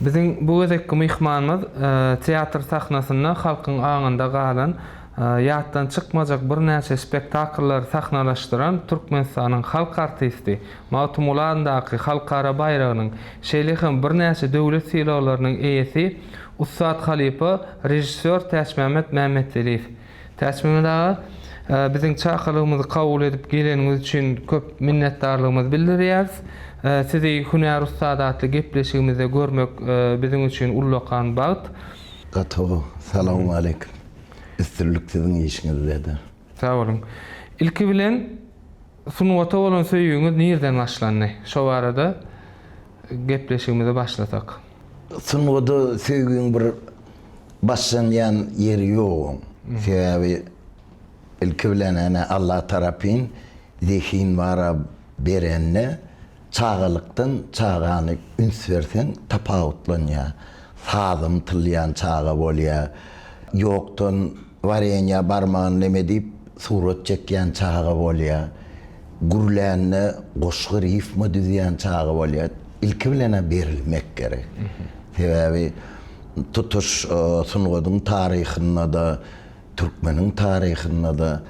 Biziň bu gezekki myhmanymyz teatr sahnasynda halkyň aňynda galan, ýatdan çykmajak birnäçe spektakllary sahnalaşdyran Türkmenistanyň halk artisti, Magtymguly adyndaky Halkara baýragynyň, şeýle hem birnäçe döwlet sylaglarynyň eýesi, ussat halypa režissýor Täçmämmet Mämmetweliýew. Täçmemmet aga, biziň çakylygymyzy kabul edip geleniňiz üçin köp minnetdarlygymyzy bildirýäris. Sizi Hünär ussady atly gepleşigimizde görmek biziň üçin ullakan bagt. Gaty gowy. Salowmaleýkim. Üstünlik siziň işiňizde-de. Sag boluň. Ilki bilen sungata bolan söýgiňiz nirden başlandy? Şo barada gepleşigimizi başlasak. Sungata söýgiň bir başlanýan ýeri ýok oň. Sebäbi ilki bilen ene Alla tarapyn zehin bara berende çagalykdan çagany üns berseň tapawutlanýar. Saza ymtylýan çaga bolýar. Ýokdan warenýa barmagyny neme diýip surat çekýän çaga bolýar. Gürlände goşgy rifma düzýän çaga bolýar. Ilki bilen-ä berilmek gerek. Sebäbi tutuş sungatyň taryhynda-da, türkmeniň taryhynda-da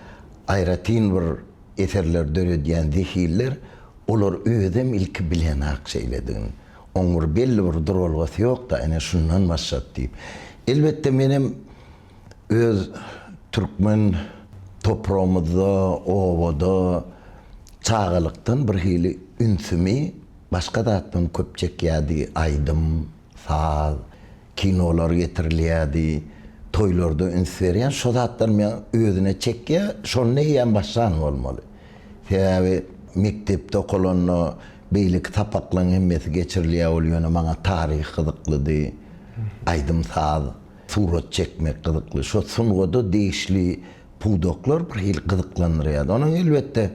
aýratyn bir eserler döredýän zehinler, olar özem ilki bilenak şeýledigini. Oň bir belli bir duralgasy ýok-da, ine şundan başlady diýip. Elbetde menem öz türkmen topragymyzda, obada çagalykdan birhili ünsümi başga zatdan köp çekýärdi, aýdym, saz, kinolar getirilýärdi, toýlarda üns berýän, şo zatlar meň özüne çekýär, şonda eýýäm başlan bolmaly. Sebäbi mekdepde okalanda beýleki sapaklaryň hemmesi geçirilýär, ol ýöne maňa taryh gyzyklydy, aýdym-saz, surat çekmek gyzykly. Şo sungata degişli pudaklar bir hili gyzyklandyrýardy. Onuň elbetde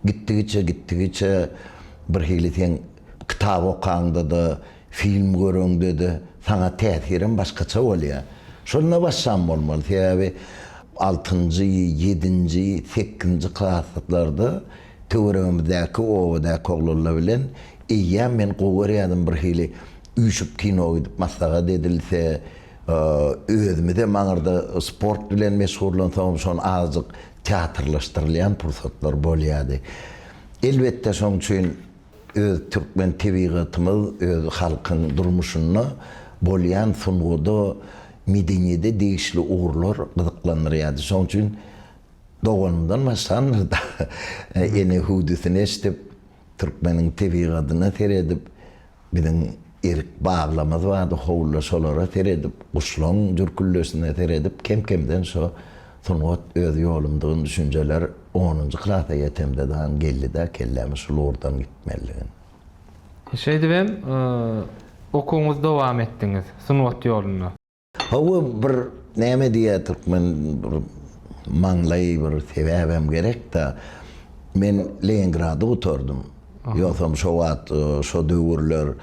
gitdigiçe, gitdigiçe bir hili seň kitap okaňda-da, Film göreňde-de saňa täsirem başgaça bolýar. Şonda başlan bolmaly. Sebäbi altynjy, ýedinji, sekizinji klaslarda töweregimizdäki obadaky oglanlar bilen eýýäm men gowy görýärdim birhili üýşüp kino gidip maslahat edilse, özümizem aňyrda sport bilen meşgullansoňam şony azajyk teatrlaşdyrylýan pursatlar bolýardy. Elbetde şoň üçin Öz türkmen tebigatymyz, öz halkyň durmuşynda bolýan sungada, medeniýede degişli ugurlar gyzyklandyrýardy. Şonuň üçin doganymdan başlandyr-da, ene hüwdüsini eşidip, türkmeniň tebigatyna seredip, Biziň erik baglamyz bardy howluda şolara seredip, guşlaň jürküldesine seredip kem-kemden şo sungat öz ýolumdygyny düşünjeler onunjy klasa ýetemde dagy geldi-dä kelläme şul ugurdan gitmelidigini. Şeýdibem okuwyňyzy dowam etdiňiz sungat ýolunda. Hawa bir näme diýýär türkmen bir maňlaý bir sebäbem gerekda. Men Leningrady gutardym. Ýogsam şo wagt şo döwürler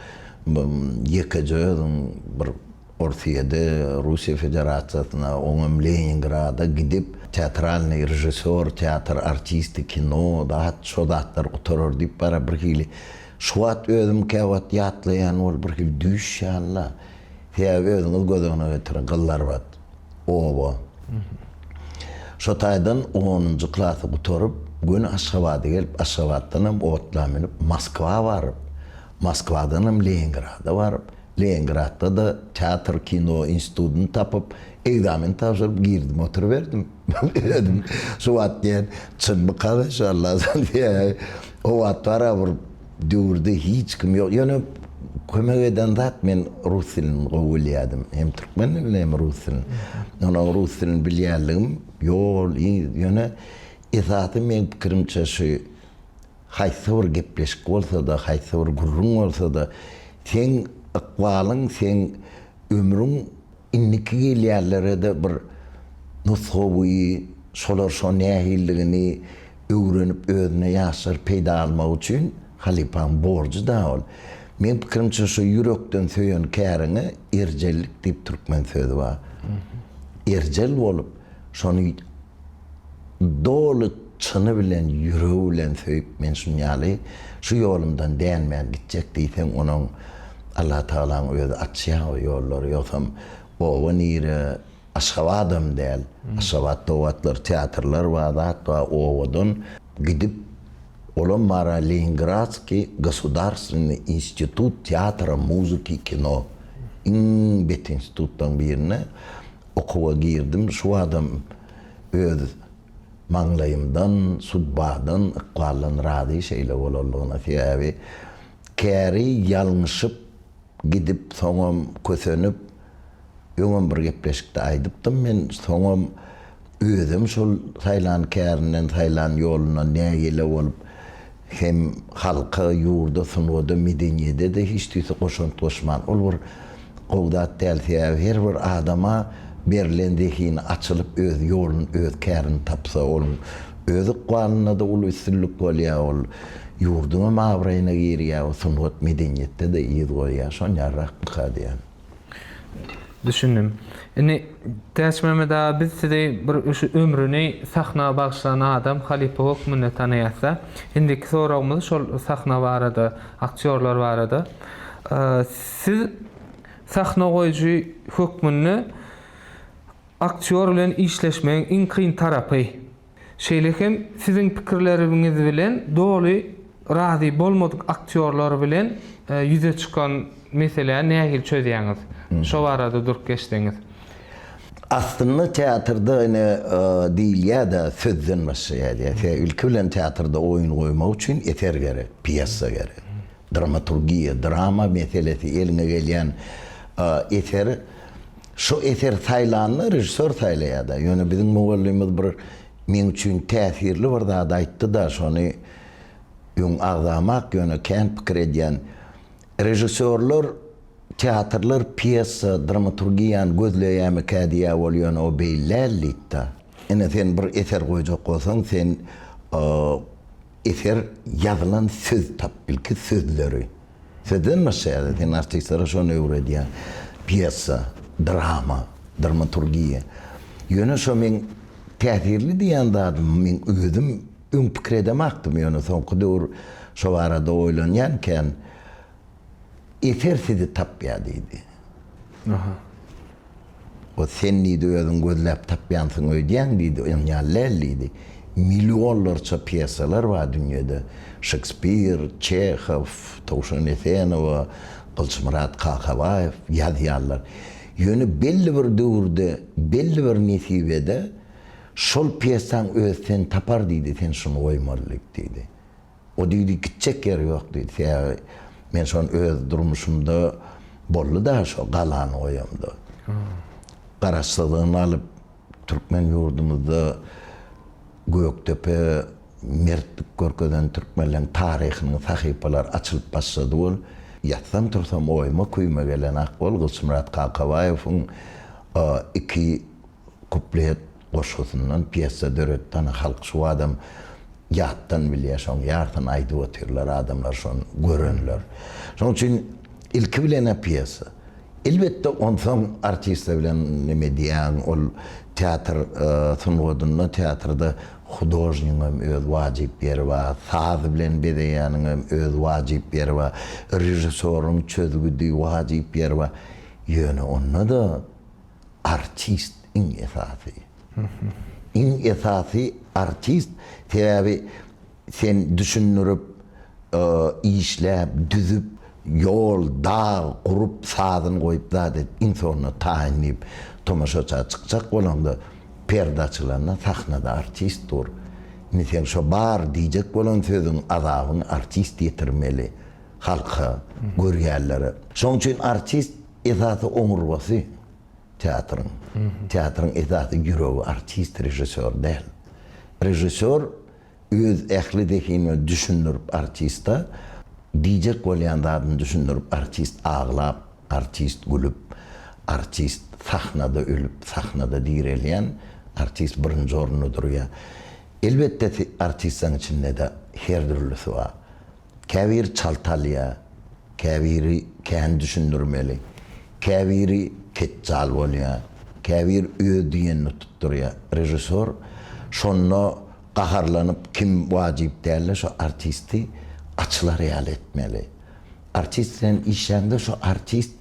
ýekeje özüň bir Orsyýede, Russiýa Federasiýasyna, oňam Leningrada gidip teatralnyý režissýor, teatr artisti, kino zat şo zatlar gutarar diýip bara birhili şu wagt özüm käwagt ýatlaýan bolup birhili düýş ýaly-la. Sebäbi özüňiz göz öňüne getiriň, Gyzlarbat, oba. Şo taýdan onunjy klasy gutaryp, göni Aşgabada gelip, Aşgabatdanam otla münüp, Moskwa baryp, Moskwadanam Leningrada baryp, Leningradda-da teatr, kino institutyny tapyp, ekzamen tabşyryp girdim oturyberdim. Özüm şu wagt diýen, çynmyka şu Allajan diýýän. O wagt bar-a bir Döwürde hiç kim ýok. Ýöne kömek eden zat men rus dilini gowy bilýärdim. Hem türkmen dilini hem rus dilini. Onuň rus dilini bilýänligim ýol, yz. Ýöne esasy meň pikirimçe şu haýsy bir gepleşik bolsa-da, haýsy bir gürrüň bolsa-da, seň ykbalyň, seň ömrüň Indiki gelýänlere-de bir nusgawy, şolar şo nähililigini öwrenip özüne ýaşlar peýda almagy üçin halypaň borjy-da ol. Meň pikirimçe şo ýürekden söýen käriňe erjellik diýip türkmen sözi bar. Erjel bolup şony doly çyny bilen ýüregi bilen söýüp men şun ýaly şu ýolumdan dänmän gitjek diýseň onuň. Allatagalaň özi açýar o ýollary, ýogsam oba nire, Aşgabadam däl. Aşgabatda o wagtlar teatrlar bar, zat bar, obadan gidip, olam bar-a Leningradskiý gosudarstwennyý institut teatra, muzyki, kino. Iň bet institutlaryň birine okuwa girdim. Şu wagtam öz maňlaýymdan, sudbadan, ykbaldan razy şeýle bolanlygyna. Sebäbi käri ýalňyşyp gidip, soňam kösenip, Öňem bir gepleşikde aýdypdym men, soňam özem şol saýlan kärinden, saýlan ýolundan nägile bolup, hem halka, ýurda, sungada, medeniýede-de hiç tüýsli goşant goşman, ol bir gowy zat däl, sebäbi her bir adama berlen zehini açylyp öz ýoluny, öz kärini tapsa, onuň öz ykbalynda-da uly üstünlik bolýar, ol ýurduňam abraýyna girýär, o sungat, medeniýetde-de yz goýýar, şonýarrakmyka diýýän. Düşündim. Indi Täçmemmet aga biz sizi bir şu ömrüni sahna bagyşlan adam, halypa hökmünde tanaýasda. Indiki soragymyz şol sahna barada, aktýorlar barada. Siz sahna goýujy hökmünde aktýor bilen işleşmegiň iň kyn tarapy Şeýle hem siziň pikirleriňiz bilen doly razy bolmadyk aktýorlar bilen ýüze çykan meseläni nähili çözýäňiz? Şo barada durup geçseňiz. Aslynda teatrda ine diýilýär-de sözden başlaýar diýýär. Sebäbi ilki bilen teatrda oýun goýmak üçin eser gerek, pýesa gerek. Dramaturgiýa, drama meselesi eliňe gelýän eser Şo eseri saýlanda režissýor saýlaýar-da. Ýöne biziň mugallymymyz bir meň üçin täsirli bir zat aýtdy-da, şony öň agzamak, ýöne kän pikir edýän. Režissýorlar teatrlar pýesa, dramaturgiýany gözleýärmikä diýýär ol, ýöne o beýle däl diýdi-de. Ine sen bir eser goýjak bolsaň, sen eser ýazylan söz tap, ilki sözleri. Sözden başlaýar-da, sen artistlere şony öwredýäň. Pýesa, drama, dramaturgiýa. Ýöne şo meň täsirli diýýän zadym, meň özüm öň pikir edemakdym, ýöne soňky döwür şo barada oýlanýan kän. Eser sizi tapýar diýdi. Aha. O sen diýdi özüň gözläp tapýansyň öýdýäň diýdi, onýaly däl diýdi. Millionlarça pýesalar bar dünýede. Şekspir, Çehow, Towşan Esenowa, Gylyçmyrat Kakabaýew ýazýarlar. Ýöne belli bir döwürde, belli bir nesibede şol pýesaň özi seni tapar diýdi, sen şuny goýmaly diýdi. O diýdi, gitjek ýeri ýok diýdi. Sebäbi men şony öz durmuşymda boldy-da şo galany goýamda. Garaşsyzlygyny alyp, türkmen ýurdumyzda Gökdepe mertlik görkezen türkmenleň taryhynyň sahypalary açylyp başlady bol. Ýatsam-tursam oýuma küýüme gelen Akbol Gylyçmyrat Kakabaýewiň iki kuplet goşgusyndan pýesa döretdi. Ana halk şu adam ýatdan bilýär, şoň ýarsyny aýdyp otyrlar adamlar şony görenler. Şoň üçin ilki bilen-ä pýesa. Elbetde onsoň artistler bilen neme diýýäň, ol teatr sungatynda, teatrda hudožnigiňem öz wajyp ýeri bar, saz bilen bezeýäniňem öz wajyp ýeri bar, režissýoryň çözgüdi wajyp ýeri bar. Ýöne onda-da Artist iň esasy. Iň esasy artist, sebäbi sen düşündirip, işläp, düzüp, ýol, dag gurup, sazyny goýup zat edip, iň soňunda taýyn diýip tomaşaça çykjak bolaňda, perde açylanda sahnada artist dur. Indi seň şo bar diýjek bolan sözüň, azabyňy artist ýetirmeli halka, görýänlere. Şoň üçin artist Esasy oňurgasy teatryň. Teatryň esasy ýüregi artist, režissýor däl. Režissýor öz ähli zehinini düşündirip artiste, diýjek bolýan zadyny düşündirip artist aglap, artist gülüp, artist sahnada ölüp, sahnada direlýän artist birinji orunda durýar. Elbetde artistleň içinde-de her dürlüsi bar. Käbiri çalt alýar, käbiri kän düşündirmeli, käbiri ketjal bolýar, käbiri öz diýenini tutdurýar. Režissýor şonda gaharlanyp kim wajyp däl-de şo artisti açylar ýaly etmeli. Artist bilen işläňde şo artist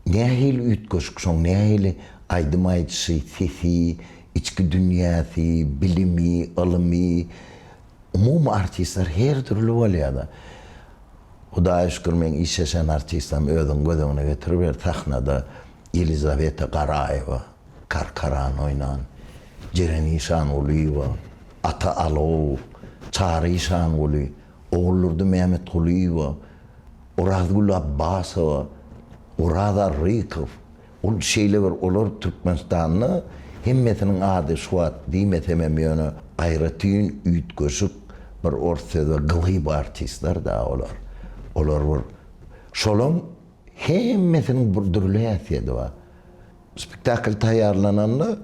nähili üýtgeşik, şoň nähili aýdym aýdyşy, sesi, içki dünýäsi, bilimi, ylymy, umumy artistler her dürli bolýar-da. Hudaýa şükür meň işleşen artistlerim özüň göz öňüne getiriber sahnada Ýelizaweta Garaýewa, Karkarany oýnan, Jeren Işangulyýewa, Ata Alow, Çary Işanguly, Oguldurdy Mämmetgulyýewa, Orazgül Abbasowa, Oraz Arrykow, ol şeýle bir olar Türkmenistanda hemmesiniň ady şu wagt diýmesemem ýöne aýratyn üýtgeşik bir ors sözi glyba artistler da olar. Olar bir şolaň hemmesiniň bir dürli häsiýedi bar. Spektakl taýýarlananda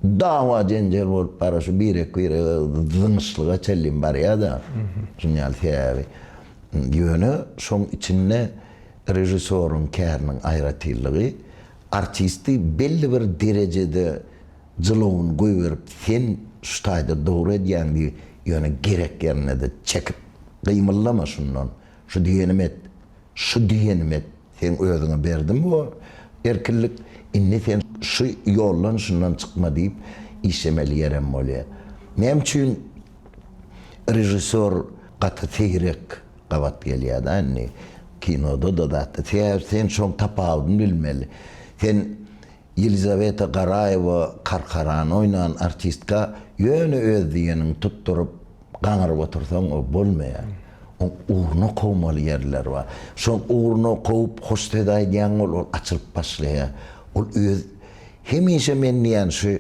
dawa-jenjel bolup bara şu birek-birege zyňyşlyga çenli barýar-da. Şunuň ýaly sebäbi. Ýöne şoň içinde režissýoryň käriniň aýratynlygy artisti belli bir derejede jylawyny goýberip sen şu taýda dogry edýäň diýip ýöne gerek ýerinde-de çekip gymyldama şundan şu diýenimi et şu diýenimi et Seň özüňe berdim bu erkinlik, indi sen şu ýoldan şundan çykma diýip işlemeli ýerem bolýar. Näme üçin režissýor gaty seýrek gabat gelýär-dä indi kinoda-da zatda. Sebäbi sen şoň tapawudyny bilmeli. Sen Ýelizaweta Garaýewa Karkarany oýnan artistka ýöne öz diýeniňi tutduryp gaňryp otursaň o bolmaýar. Oň ugruna kowmaly ýerleri bar. Şoň ugruna kowup hoş söz aýdýaň ol ol açylyp başlaýar. Ol öz hemişe men diýýän şu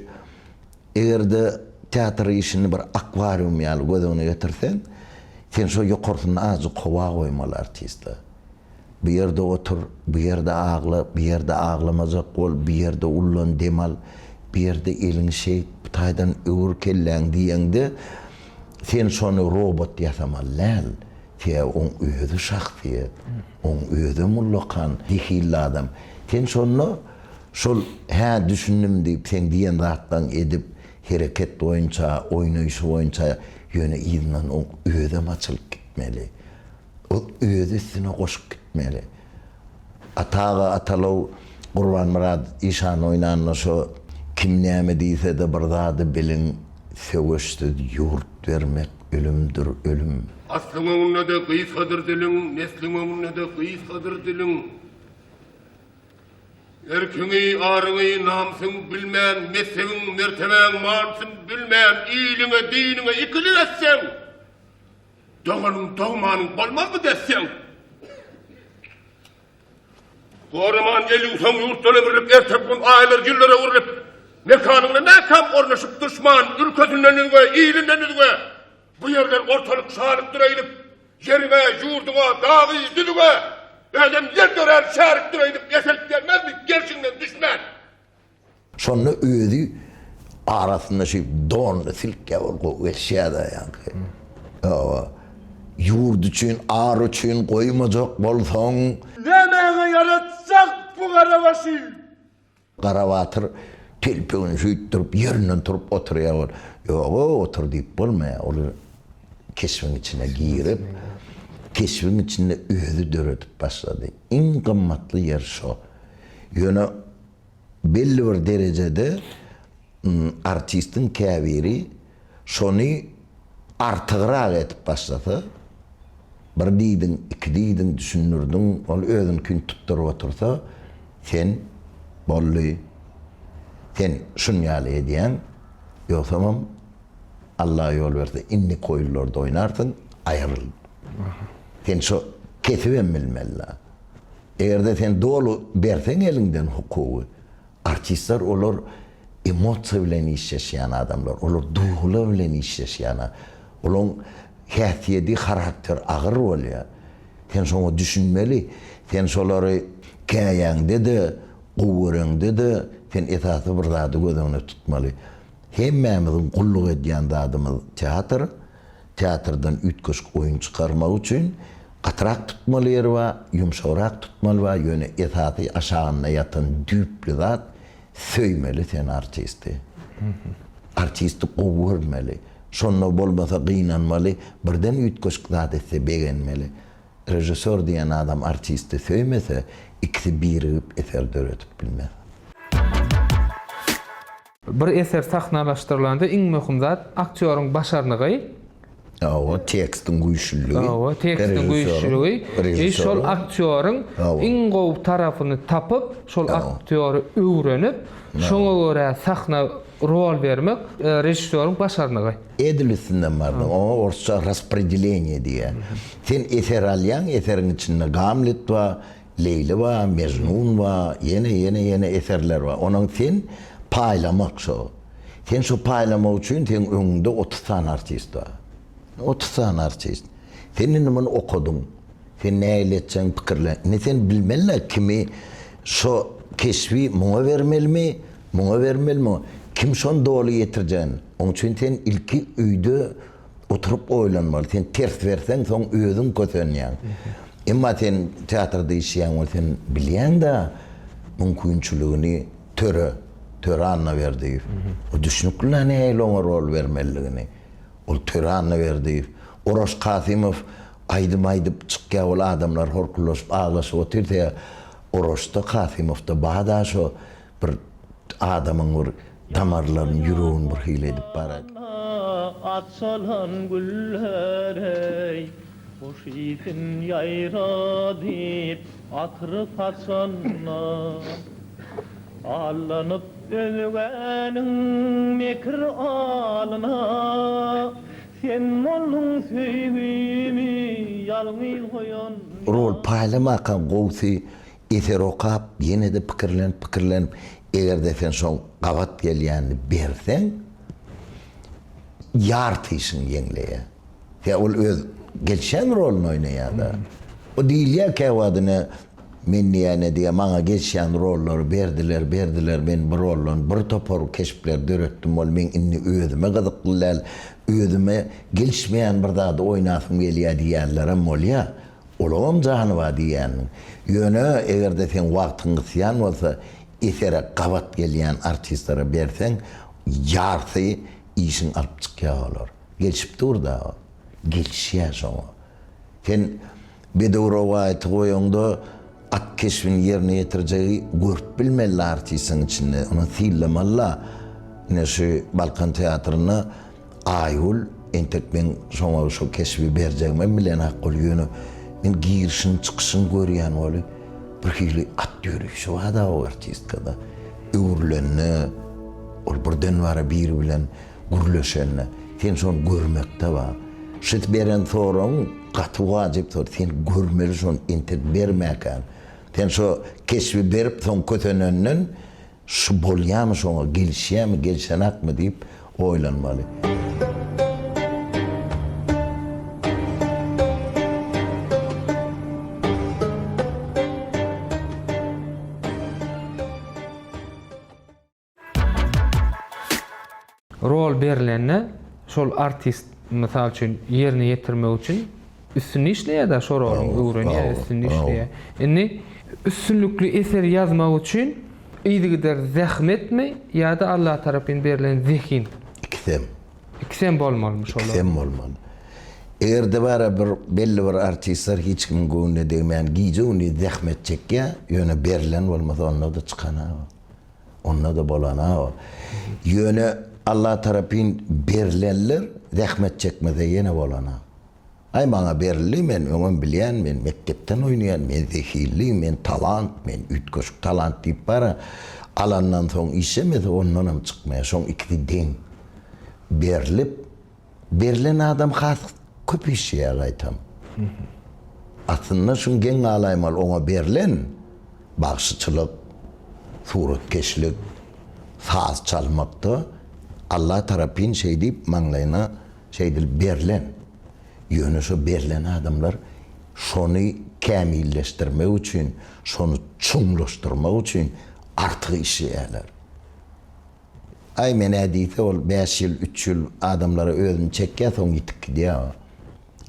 egerde teatr işini bir akwarium ýaly göz öňüne getirseň sen şo ýokarsynda azajyk howa goýmaly artiste. Bu ýerde otur, bu ýerde agla, bu ýerde aglamajak bol, bu ýerde ullan dem al, bu ýerde eliňi şeýt, bu taýdan öwür kelläňi diýeňde, sen şony robot ýasamaly däl. Sebäbi oň özi şahsyýet, oň özem ullakan, zehinli adam. Sen şonda şol hä düşündim diýip, seň diýen zatlaryňy edip, hereket boýunça, oýnaýşy boýunça, ýöne yzyndan oň özem açylyp gitmeli. Ol özi üstüne goşup gitmeli. Ata aga Atalow Gurbanmyrat işan oýnanda şo kim näme diýsede bir zady biliň söweşsiz ýurt bermek ölümdir ölüm. Aslyň öňünde-de gysgadyr diliň, Nesliň öňünde-de gysgadyr diliň. Erkiňi, aryňy, namsyň bilmän, Messebiň, mertebäň manysyn bilmän, Iliňe, diniňe ikilik etseň, Doganyň dogmanyň bolmazmy desseň? Goraman eliň soň ýurtdan ömürlik ertek gün aýlar ýyllara öwrülip, mekanyňda mäkäm ornaşyp duşman ülkesinden üzňe, ilinden üzňe, bu ýerler ortalyk şalykdyr öýdüp, ýeriňe, ýurduňa, dagy, düzüňe, özem ýer dörän şärikdir öýdüp eselip gelmezmi gerşiňden düşmän? Şonda özi arasynda şu donuny silkýär, ol gowy gelişýär-de ýaňky. Hawa. Ýurt üçin, ar üçin goýmajak bolsaň. Nämäňe ýaratjak bu gara başy? Garabatyr telpegini şüýtdürip ýerinden turup oturýar ol. Ýog-ow, otur diýip bolmaýar. Ol keşbiň içine girip, keşbiň içinde özi döredip başlady. Iň gymmatly ýeri şo. Ýöne Belli bir derejede artistiň käbiri şony artygrak edip başlasa, bir diýdiň, iki diýdiň, düşündirdiň, ol özünikini tutduryp otursa, sen boldy, sen şun ýaly edýäň, ýogsamam Alla ýol berse indiki oýunlarda oýnarsyň, aýryl. Sen şo kesibem bilmeli. Eger-de sen doly berseň eliňden hukugy, artistler olar emosiýa bilen işleşýän adamlar, olar duýgular bilen işleşýän, olaň häsiýedi, harakteri agyr bolýar. Sen şoňa düşünmeli. Sen şolary käýäňde-de, gowy göreňde-de sen esasy bir zady göz öňünde tutmaly. Hemmämiziň gulluk edýän zadymyz teatr. Teatrdan üýtgeşik oýun çykarmak üçin gatyrak tutmaly ýeri bar, ýumşagrak tutmaly bar, ýöne esasy aşagynda ýatan düýpli zat söýmeli sen artisti. Artisti gowy görmeli. Şonda bolmasa gynanmaly, birden üýtgeşik zat etse begenmeli. Režissýor diýen adam artisti söýmese, ikisi birigip eser döredip bilmez. Bir eser sahnalaşdyrylanda iň möhüm zat aktýoryň başarnygy. Hawa, tekstiň güýçlüligi. Hawa, tekstiň güýçlüligi. I şol aktýoryň iň gowy tarapyny tapyp, şol aktýory öwrenip, şoňa görä sahna rol bermek režissýoryň başarnygy. Edil üstünden bardyň. Oňa orsça raspredeleniýe diýýär. Sen eser alýaň, eseriň içinde Gamlet bar, Leýli bar, Mejnun bar, ýene, ýene, ýene eserler bar. Onuň sen paýlamak şo. Sen şo paýlamak üçin seň öňüňde 30 sany artist bar. 30 sany artist. Sen indi muny okadyň. Sen nähili etjegiňi pikirlen. Indi sen bilmeli-dä kimi şo keşbi muňa bermelimi, muňa bermelimi, kim şony doly ýetirjegini. Oň üçin sen ilki öýde oturyp oýlanmaly. Sen ters berseň, soň özüň kösenýäň. Emma sen teatrda işleýäň bolup, sen bilýäň-dä mümkinçiligini Töre, Töre Annaberdiýew. O düşnükli-dä nähili oňa rol bermelidigini. Ol Töre Annaberdiýew. Oraş Kasymow aýdym aýdyp çykýar, ol adamlar horkuldaşyp aglaşyp otyrsa, Oraşda, Kasymowda bar-da şo bir adamyň bir damarlaryny, ýüregini bir hili edip barar. Açylan güller-eý, hoş ysyn ýaýradyp atyr saçanda. Allanyp özgäniň mekir alyna, Sen bolduň söýgimi ýalňyz goýan. Rol paýlamakaň gowsy Eser okap, ýene-de pikirlenip, pikirlenip, eger-de sen şoň gabat gelýänini berseň, ýarty işiň ýeňleýär. Ýa ol öz gelişýän roluny oýnaýar-da. O diýilýär käwagt ine, men diýýän-ä diýýär, maňa gelişýän rollary berdiler, berdiler, men bu roldan bir topar keşpleri döretdim, ol meň indi özüme gyzykly däl, özüme gelişmeýän bir zady oýnasym gelýär diýýänlerem bolýar. Olagam jany bar diýýändiň. Ýöne eger-de seň wagtyň gysýan bolsa, esere gabat gelýän artistlere berseň, ýarsy işiň alyp çykýar olar. Gelşip dur-da ol. Gelişýär şoňa. Sen bedew rowaýaty goýaňda at keşbini ýerine ýetirjegi görüp bilmeli artistiň içinde. Ony synlamaly-la. Ine şu Balkan teatrynda Aýgül, entek men şoňa şo keşbi berjegimem bilenok ol, ýöne men girişini, çykyşyny görýän weli, birhili at ýörüşi bar-da o artistkada. Öwrülende, ol birden bara biri bilen gürleşende, sen şony görmekde bar. Şu beren soragyň gaty wajyp sorag, sen görmeli şony entek bermäkäň. Sen şo keşbi berip soň kösenenden, Şu bolýamy şoňa, gelişýämi, gelişenakmy diýip oýlanmaly. Rol berlende şol artist mysal üçin ýerine ýetirmek üçin üstünde işleýär-de şo roluň öwrenýär, üstünde işleýär. Indi üstünlikli eser ýazmak üçin yzygider zähmetmi ýa-da Allah tarapyn berlen zehin? Ikisem. Ikisem bolmalymy şolar? Ikisem bolmaly. Eger-de bara bir belli bir artistler hiç kimiň göwnüne degmän gije-gündiz zähmet çekýär, ýöne berlen bolmasa onda-da çykanok. Onda-da bolana-ow. Ýöne Alla tarapyn berlenler zähmet çekmese ýene bolana. Aý maňa berildi, men öňem bilýän, men mekdepden oýnaýan, men zehinli, men talant, men üýtgeşik talant diýip bara, alandan soň işlemese ondanam çykmaýar. Şoň ikisi deň. Berlip, Berlen adam has köp işleýär gaýtam. Aslynda şuny geň galaýmaly oňa berlen bagşyçylyk, suratkeşlik, saz çalmakda Alla tarapyn şeý diýip maňlaýyna şeýdilip berlen. Ýöne şo berlen adamlar şony kämilleşdirmek üçin, şony çuňlaşdyrmak üçin artyk işleýärler. Aý men-ä diýse ol bäş ýyl, üç ýyl adamlara özüni çekýär, soň ýitip gidýär o.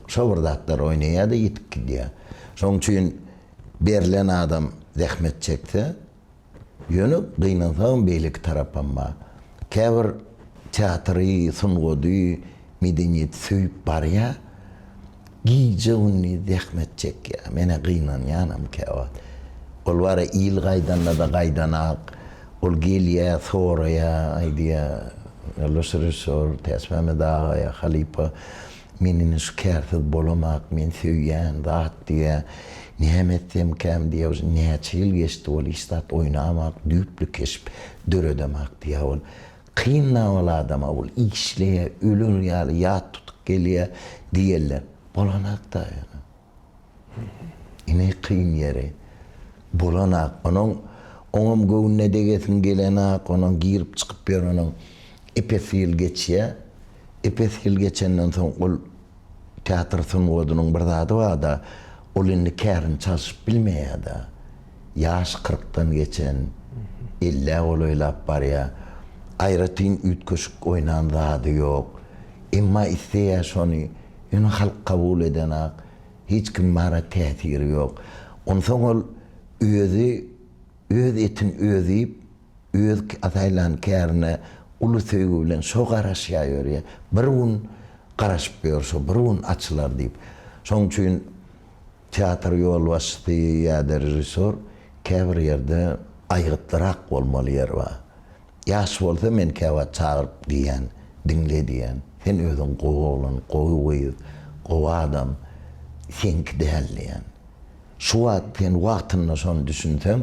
Şo bir zatlar oýnaýar-da ýitip gidýär. Şoň üçin berlen adam zähmet çekse, ýöne gynansagam beýleki tarapam bar. Käbir teatry, sungady, medeniýeti söýüp barýar. Gije-gündiz zähmet çekýär. Men-ä gynanýanam käwagt. Ol bar-a il gaýdanda-da gaýdanak. Ol gelýär, soraýar, aýdýar, Ýoldaş režissýor, Täçmämmet aga ýa halypa, men indi şu kärsiz bolamak, men söýýän zat diýýär. Näme etsemkäm diýýär, uje näçe ýyl geçdi, ol hiç zat oýnamak, düýpli keşp döredemak diýýär ol. Kyn-da ol adama, ol işleýär, öler ýaly ýat tutup gelýär diýerler. Bolanak-da ýöne. Ine kyn ýeri. Bolanak. Onuň oňam göwnüne degesiň gelenak, onuň girip çykyp ýöreniň epesli ýyl geçýär. Epesli ýyl geçenden soň ol teatr sungatynyň bir zady bar-da, ol indi kärini çalşyp bilmeýär-de. Ýaş kyrkdan geçen, ellä golaýlap barýar. Aýratyn üýtgeşik oýnan zady ýok. Emma isleýär şony. Ýöne halk kabul edenak. Hiç kim bara täsiri ýok. Onsoň ol özi öz etini özi iýip, öz saýlan kärine uly söýgi bilen şo garaşýar ýörýär. Bir gün garaşyp ýör şo bir gün açylar diýip. Şoň üçin teatr ýolbaşçysy ýa-da režissýor käbir ýerde aýgytlyrak bolmaly ýeri bar. Ýaş bolsa men käwagt çagyryp diýýän, diňle diýýän, sen özüň gowy oglan, gowy gyz, gowy adam, seňki däl diýýän. Şu wagt sen wagtynda şony düşünseň,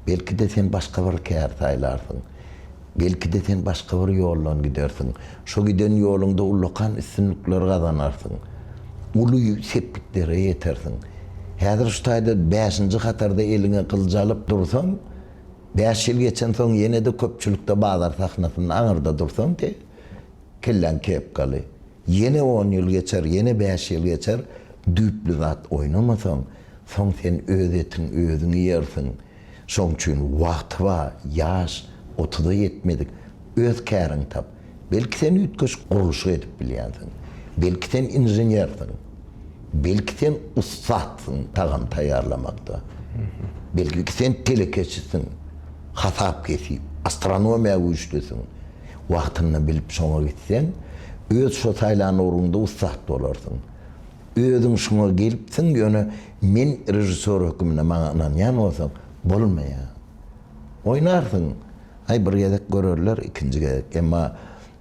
belki-de sen başga bir kär saýlarsyň. Belki-de sen başga bir ýoldan gidersiň. Şo giden ýoluňda ullakan üstünlikler gazanarsyň. Uly sepgitlere ýetersiň. Häzir şu taýda bäşinji hatarda eliňe gylyç alyp dursaň, Bäş ýyl geçensoň ýene-de köpçülikde bazar sahnasynda aňyrda dursaň te, kelläň kepkaly. Ýene on ýyl geçer, ýene bäş ýyl geçer, düýpli zat oýnamasaň, soň sen öz etiň özüň iýersiň. Şoň üçin wagty bar, ýaş, otuza ýetmedik, öz käriňi tap. Belki sen üýtgeşik gurluşyk edip bilýänsiň. Belki sen inženersiň. Belki sen ussatsyň tagam taýýarlamakda. Belki sen telekeçisiň, hasap kesip, astronomiýa güýçlüsiň. Wagtynda bilip şoňa gitseň, öz şo saýlan ugruňda ussat bolarsyň. Özüň şuňa gelipsiň, ýöne men režissýor höküminde maňa ynanýan bolsaň, bolmaýar. Oýnarsyň. Aý bir gezek görerler, ikinji gezek. Emma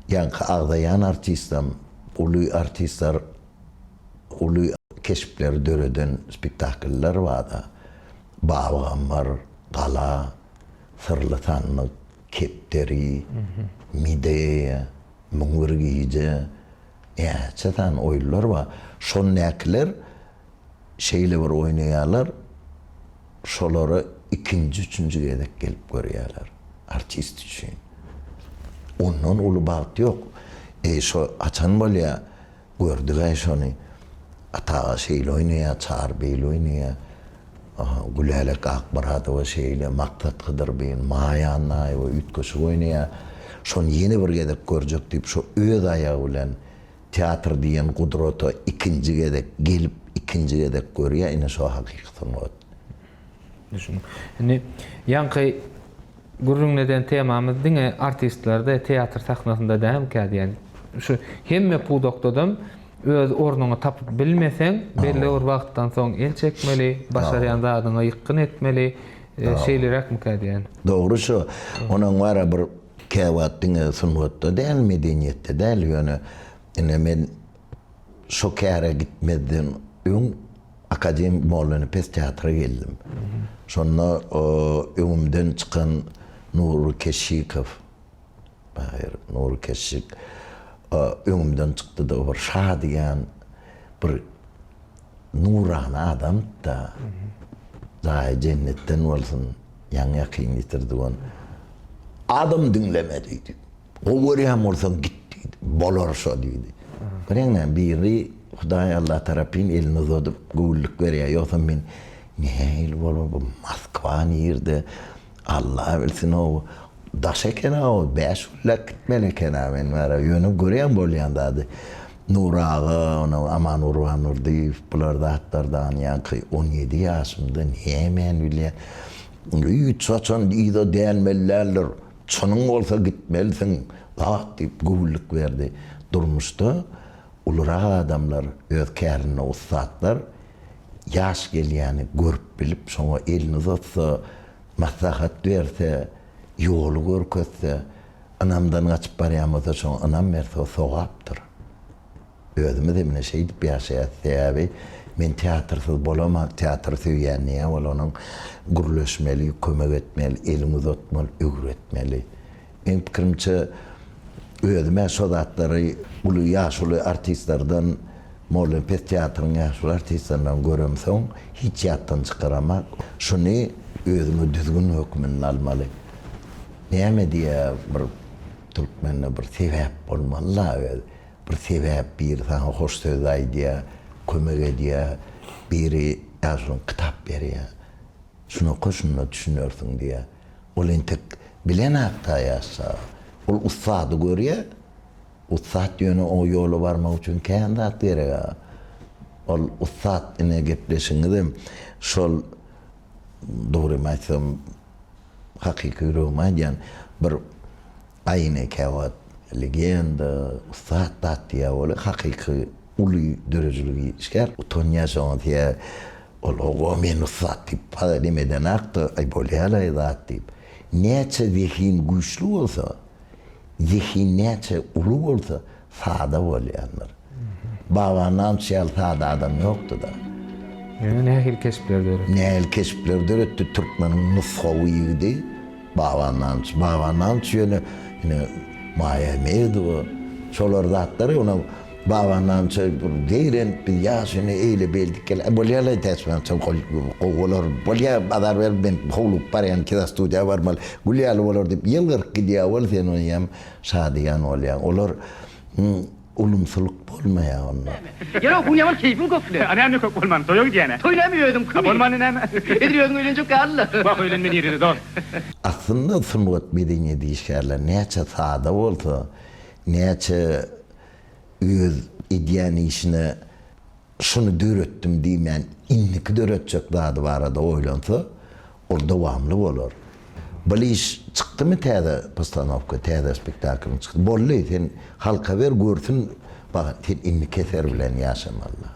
ýaňky agzaýan artistem, uly artistler uly keşpleri döreden spektakllar bar-da. Baba Gammar, Gala, Syrly sandyk, Kepderi, Medeýa, 1001 gije, näçe sany oýunlar bar. Şondakylar şeýle bir oýnaýarlar, şolara ikinji, üçünji gezek gelip görýärler artist üçin. Ondan uly bagt ýok. Eý, şo haçan bolýar? Gördüg-äý şony. Ata aga şeýle oýnaýar, Çary beýle oýnaýar. Gülälek Akmyradowa şeýle, Maksat Hydyrbeýin, Maýa Annaýewa üýtgeşik oýnaýar. Şony ýene bir gezek görjek diýip, şo öz aýagy bilen teatr diýen gudrata ikinji gezek gelip, ikinji gezek görýär, ine şo hakyky sungat. Düşündim. Indi ýaňky gürrüňini eden temamyz diňe artistlerde, teatr sahnasynda dälmikä diýen. Şu hemme pudakdadam öz ornuňy tapyp bilmeseň, belli bir wagtdan soň el çekmeli, başarýan zadyňa ýykgyn etmeli, şeýleräkmikä diýen. Dogry şo. Onuň bar-a bir käwagt diňe sungatda däl, medeniýetde däl, ýöne ine men şo käre gitmezden öň Akademik Mollanepes teatra geldim. Şonda öňümden çykan Nury Keşşikow, Baýyr Nury Keşşik öňümden çykdy-da, bir şadyýan, bir nurana adamdy-da. Jaýy jennetden bolsun, ýaňy-ýakyn ýitirdik ony. Adam diňleme diýdi. Gowy görýän bolsaň git diýdi. Bolar şo diýdi. Görýäňmi näme, biri Hudaý Alla tarapyn elini uzadyp göwünlik berýär. Ýogsam men nähili bolar bu Moskwa nirde? Alla bilsin-ow. Daş eken-ow, bäş günläp gitmeli eken-ä men bara. Ýöne görýän bolýan zady. Nury aga, onam Aman Gurbandurdyýew bular zatlardan ýaňky 17 ýaşymda nämäni bilýän. Hiç haçan yza dänmeli däldir. Çynyň bolsa gitmelisiň, zat diýip göwünlik berdi. Durmuşda. Ulurak adamlar, öz kärinde ussatlar ýaş gelýäni görüp bilip, şoňa elini uzatsa, maslahat berse, ýoly görkezse, ynamdan gaçyp barýan bolsa şoňa ynam berse o sogapdyr. Özümizem ine şeýdip ýaşaýas. Sebäbi men teatrsyz bolaman, teatry söýýän diýýän bolanyň gürleşmeli, kömek etmeli, eliňi uzatmaly, öwretmeli. Meň pikirimçe özüm-ä şo zatlary uly ýaşuly artistlerden, Mollanepes teatrynyň ýaşuly artistlerinden göremsoň hiç ýatdan çykaramak. Şuny özüňe düzgün hökmünde almaly. Näme diýýär bir türkmende bir sebäp bolmaly-la özi. Bir sebäp biri saňa hoş söz aýdýar, kömek edýär, biri ýaşulyň kitap berýär. Şuny oka şunda düşünersiň diýýär. Ol entek bilenakda ýaş çaga. Ol ussady görýär. Ussat ýöne o ýola barmak üçin kän zat gerek-ä. Ol ussat ine gepleşigiňizem şol dogrymy aýtsam hakyky ýüregime aýdýan bir aýna käwagt legenda, ussat zat diýýär weli hakyky uly döredijilik işgär utanýar şoňa diýýär ol ogo men ussat diýip neme edenakda aý bolýalaý zat diýip. Näçe zehin güýçli bolsa, zehin näçe uly bolsa sada bolýandyr. Baba Namç ýaly sada adam ýokdy-da. Ýöne nähili keşpler döretdi. Nähili keşpler döretdi türkmeniň nusgawy ýigidi Baba Namç. Baba Namç ýöne ine Maýa Medowa şolar zatlary onuň Baba Namça bir zeýrenip biz ýaş ine eýle beýle gel bolýalaý Täçmän gowy bolar bolýa bazar berip men howlugyp barýan kinostudiýa barmaly gül ýaly bolar diýip ýylgyryp gidýär bol sen oýam şadyýan bolýaň olar ulumsylyk bolmaýar onda. Ýöne bu näme keýpiň kökle. A näme kök bolman toýa gidýänä. Toý näme özüňkimi? A bolmany näme? Edil özüň öýlenjek ýaly-la. Wah öýlenme nirede dost. Aslynda sungat medeniýet işgärleri näçe sada bolsa, näçe öz edýän işine şuny döretdim diýmän, indiki döretjek zady barada oýlansa, ol dowamly bolar. Bul iş çykdymy täze postanowka, täze spektaklyň çykdy. Boldy, sen halka ber, görsün, bak, sen indiki eser bilen ýaşamaly.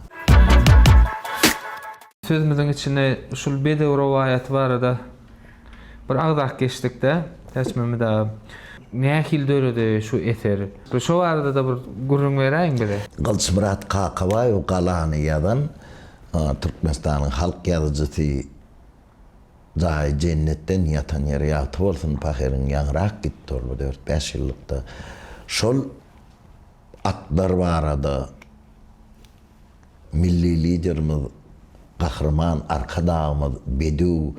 Sözümiziň içinde şul bedew rowaýaty barada Bir agzap geçdikde Täçmämmet aga nähili döredi şu eser? Bir şo barada-da bir gürrüň beräýiň bize. Gylyçmyrat Kakabaýew Galany ýazan Türkmenistanyň halk ýazyjysy jaýy jennetden ýatan ýeri ýagty bolsun pahyryň ýaňyrak gitdi ol bu dört-bäş ýyllykda şol atlar barada Milli Liderimiz Gahryman Arkadagymyz bedew,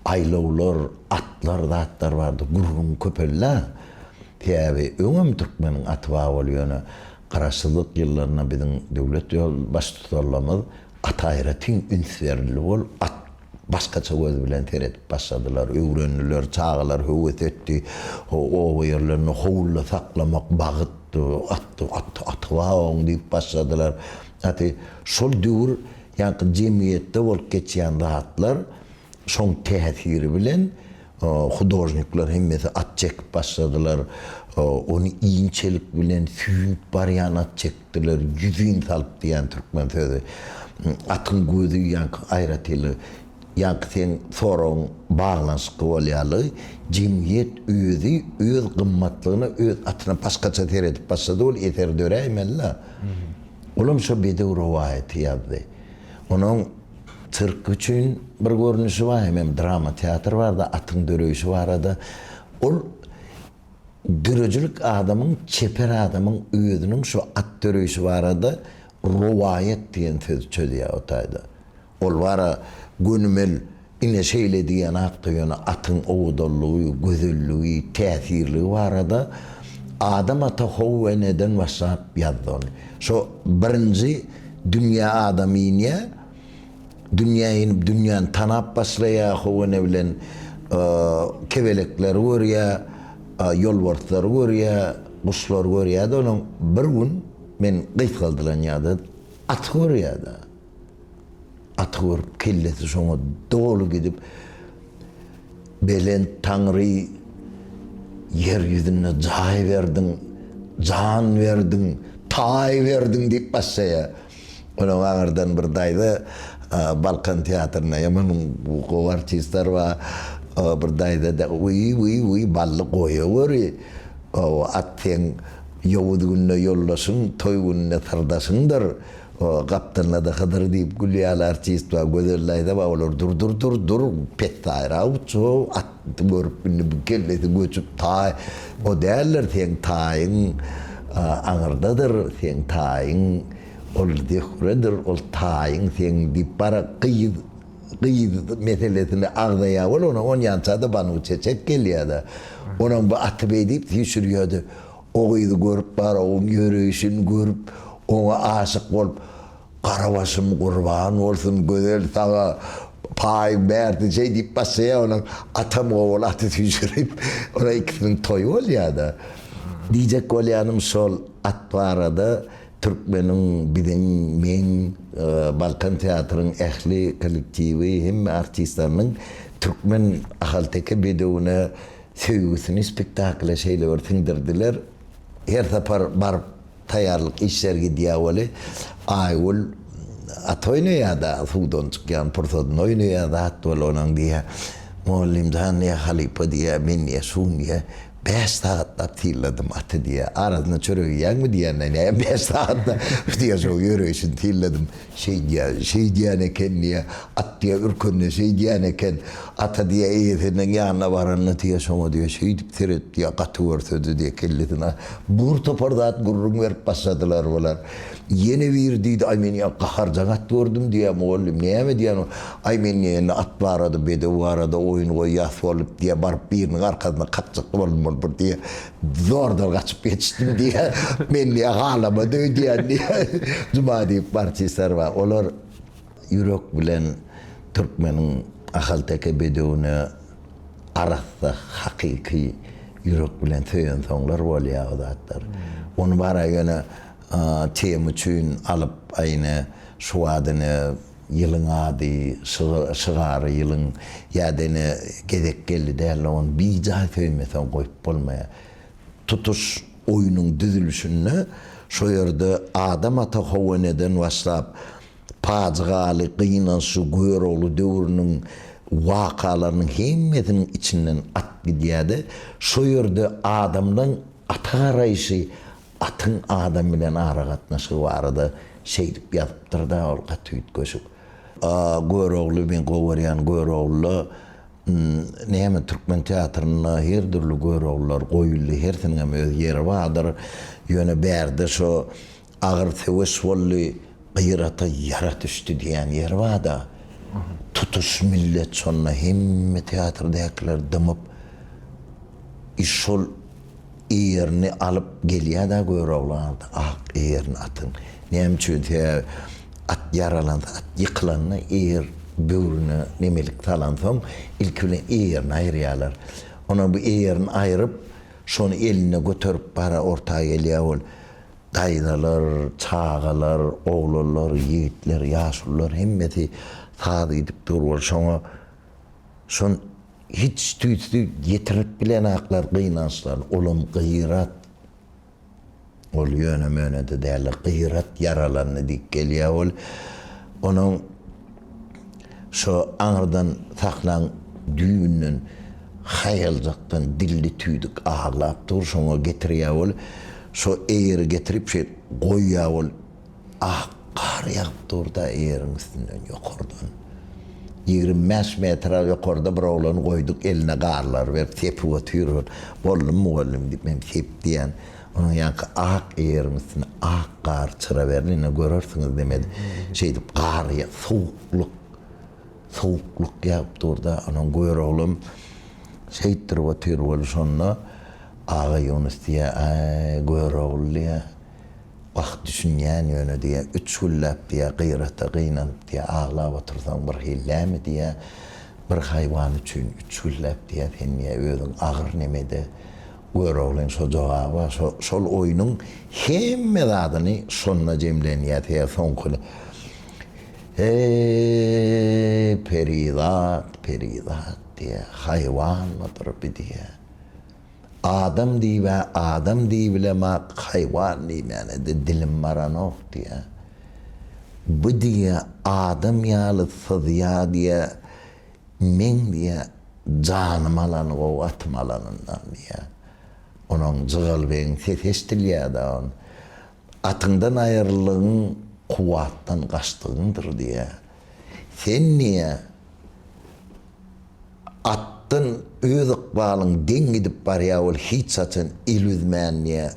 aýlawlar, atlar, zatlar barada gürrüň köpeldi-ä. Sebäbi öňem türkmeniň aty bar boldy, ýöne Garaşsyzlyk ýyllarynda biziň döwlet Baştutanlarymyz ata aýratyn üns berildi. Ol at başgaça göz bilen seredip başladylar, öwrendiler, çagalar höwes etdi. Oba ýerlerinde howluda saklamak bagyt, at, at, aty bar oň diýip başladylar. Aty şol döwür ýaňky jemgyýetde bolup geçýän zatlar şoň täsiri bilen hudožnikler hemmesi at çekip başladylar. Ony inçelik bilen süýnüp barýan at çekdiler, ýüzin salyp diýen türkmen sözi. Atyň gözi ýaňky aýratynlygy, ýaňky seň soragyň baglanyşykly bolýarlygy, jemgyýet özi öz gymmatlygyna, öz atyna başgaça seredip başlady, ol eser döräýmeli-dä. Olam şo bedew rowaýaty ýazdy. Onuň sirk üçin bir görnüşi bar, hemem drama teatr barada, atyň döreýşi barada. Ol döredijilik adamyň, çeper adamyň özüniň şu at döreýşi barada rowaýat diýen sözi çözýär o taýda. Ol bara gönümel ine şeýle diýenakda ýöne atyň owadanlygy, gözelligi, täsirligi barada Adam ata How eneden başlap ýazdy ony. Şo birinji dünýä adam inýär, dünýä inip dünýäni tanap başlaýar, How ene bilen kebelekleri görýär, ýolbarslary görýär, guşlary görýär-de onuň bir gün men gysgaldylan ýa-da aty görýär-de. Aty görüp kellesi şoňa doly gidip, Belent Taňry, ýer ýüzünde jaý berdiň, jan berdiň, Taý berdiň diýip başlaýar. Onuň aňyrdan bir daýza Balkan teatrynda ýaman gowy artistler bar. Bir daýza-da wiý wiý wiý Bally goýaweri. At seň ýowuz günde ýoldaşyň, toý gününde syrdaşyňdyr. Gapdalynda-da Hydyr diýip gül ýaly artist bar, Gözel daýza bar. Olar dur dur dur dur pessaýrak uçup at görüp indi bu kellesi göçüp taý o däldir seň taýyň aňyrdadyr seň taýyň ol Zöhredir ol taýyň seň diýip bara gyz gyz meselesini agzaýar bol onuň onýança-da Banu Çeçek gelýär-de onuň bu aty beý diýip süýşürýär-de o gyzy görüp bara oň ýöreýşini görüp oňa aşyk bolup Gara başym gurban bolsun Gözel saňa paýyň bärsi şeý diýip başlaýar onuň atam gowul aty süýşürip onuň ikisiniň toýy bolýada. Diýjek bolýanym şol at barada türkmeniň biziň meň Balkan teatryň ähli kollektiwi hemme artistleriniň türkmen ahalteke bedewine söýgüsini spektakla şeýle bir siňdirdiler. Her sapar baryp Taýýarlyk işleri gidýär weli, Aýgül at oýnaýar-da, suwdan çykýan pursadyny oýnaýar zat weli onuň diýýär, Mugallym jan diýýär, halypa diýýär, men diýýär, şu gün diýýär, bäş sagatlap synladym aty diýýär. Arasynda çörek iýýäňmi diýende, näme bäş sagatda diýýär, şo ýöreýşini synladym. Şeýdýär, şeýdýän eken diýýär. At diýýär, ürkende şeýdýän eken. Ata diýýär, eýesiniň ýanyna baranda diýýär, şoňa diýýär, şeýdip seret diýýär, gaty görsedi diýýär, kellesine bir topar zat gürrüň berip başladylar bular. Ýene biri diýdi, aý men ýa gaharjaň at gördüm diýýär, mugallym, näme diýýän ol? Aý men diýýär, indi at barada, bedew barada oýun goýýas bolup diýýär, baryp biriniň arkasyna kakjak boldum ol bir diýýär. Zordan gaçyp ýetişdim diýýär. Men diýýär, halamady öýdýän diýýär. Juma diýip artistler bar. Olar ýürek bilen türkmeniň ahalteke bedewine arassa, hakyky ýürek bilen söýensoňlar bolýar o zatlar. Ony bara ýöne tema üçin alyp, aý ine şu wagt ine Ýylyň ady, şygary ýylyň ýa-da ine gezek geldi däl-de ony bijaý söýmeseň goýup bolmaýar. Tutuş oýnuň düzülişinde şo ýerde Adam ata How eneden başlap pajygaly, gynançly Görogly döwrüniň wakalarynyň hemmesiniň içinden at gidýär-de, şo ýerde adamlaň ata garaýşy Atyň adam bilen aragatnaşygy barada şeýdip ýazypdyr-da ol gaty üýtgeşik. A Görogly men gowy görýän Göroglyda näme türkmen teatrynda her dürli Göroglylar goýuldy hersiniňem öz ýeri bardyr. Ýöne bärde şo agyr söweş boldy Gyrata ýara düşdi diýen ýeri barda. Tutuş millet şonda hemme teatrdäkiler dymyp i şol Eýerini alyp gelýä-dä Görogly aldy ak eýerini atyň. Näme üçin? Sebäbi at ýaralansa, at ýykylanda eýer böwrüne nemelik salansoň, ilki bilen eýerini aýyrýarlar. Ondan bu eýerini aýryp, şony elinde göterip bara orta gelýär ol. Daýzalar, çagalar, oglanlar, ýigitler, ýaşulular hemmesi saz gidip dur bol. Şoňa şon Hiç tüýsli ýetirip bilenaklar gynançlaryny, olam Gyrat. Ol ýöne-möne-de däldir, Gyrat ýaralandy diýip gelýär ol. Onuň şo aňyrdan sahnaň düýbünden haýaljakdan dilli tüýdük aglap dur, şoňa getirýär ol. Şo eýeri getirip şeýdip goýýar ol. Ak gar ýagyp dur-da ýeriň üstünden ýokardan. 25 metr ýokarda bir oglany goýduk, eline garlary berip sepip otyr ol. Boldum mugallym diýip, men sep diýýän. Onuň ýaňky ak ýeriň üstüne ak gar çyra berdi, ine görersiňiz demedi. Şeýdip gar sowuklyk, sowuklyk ýagyp dur-da, onuň Göroglam şeýtdirip otyr weli şonda Aga Ýunus diýýär, Aý, Görogly diýýär. Wah, düşünýän ýöne diýýä, üç günläp diýýä, gyrata gynanyp diýýä, aglap otursaň bir hili dämi diýýä, bir haýwan üçin üç günläp diýýä, sen diýýä, özüň agyr nemede. Göroglyň şo jogaby bar, şo, şol oýnuň hemme zadyny şonda jemlenýä, sebäbi soňky Heý, perizat, perizat diýýä, haýwanmydyr bi diýýä. Adam diýib-ä adam diýibilemak, haýwan diýmäne-de dilim baranok diýýä. Bu diýýä, adam ýaly syzýa diýýä, meň diýýä, janym alany gowy atym alanyndan diýýä. Onuň Jygalbegiň sesi eşidilýä-de on. Atyňdan aýryldygyň kuwwatdan gaçdygyňdyr diýýä. Sen diýýä, Atdan öz ykbalyň deň gidip barýa ol hiç haçan el üzmän diýä.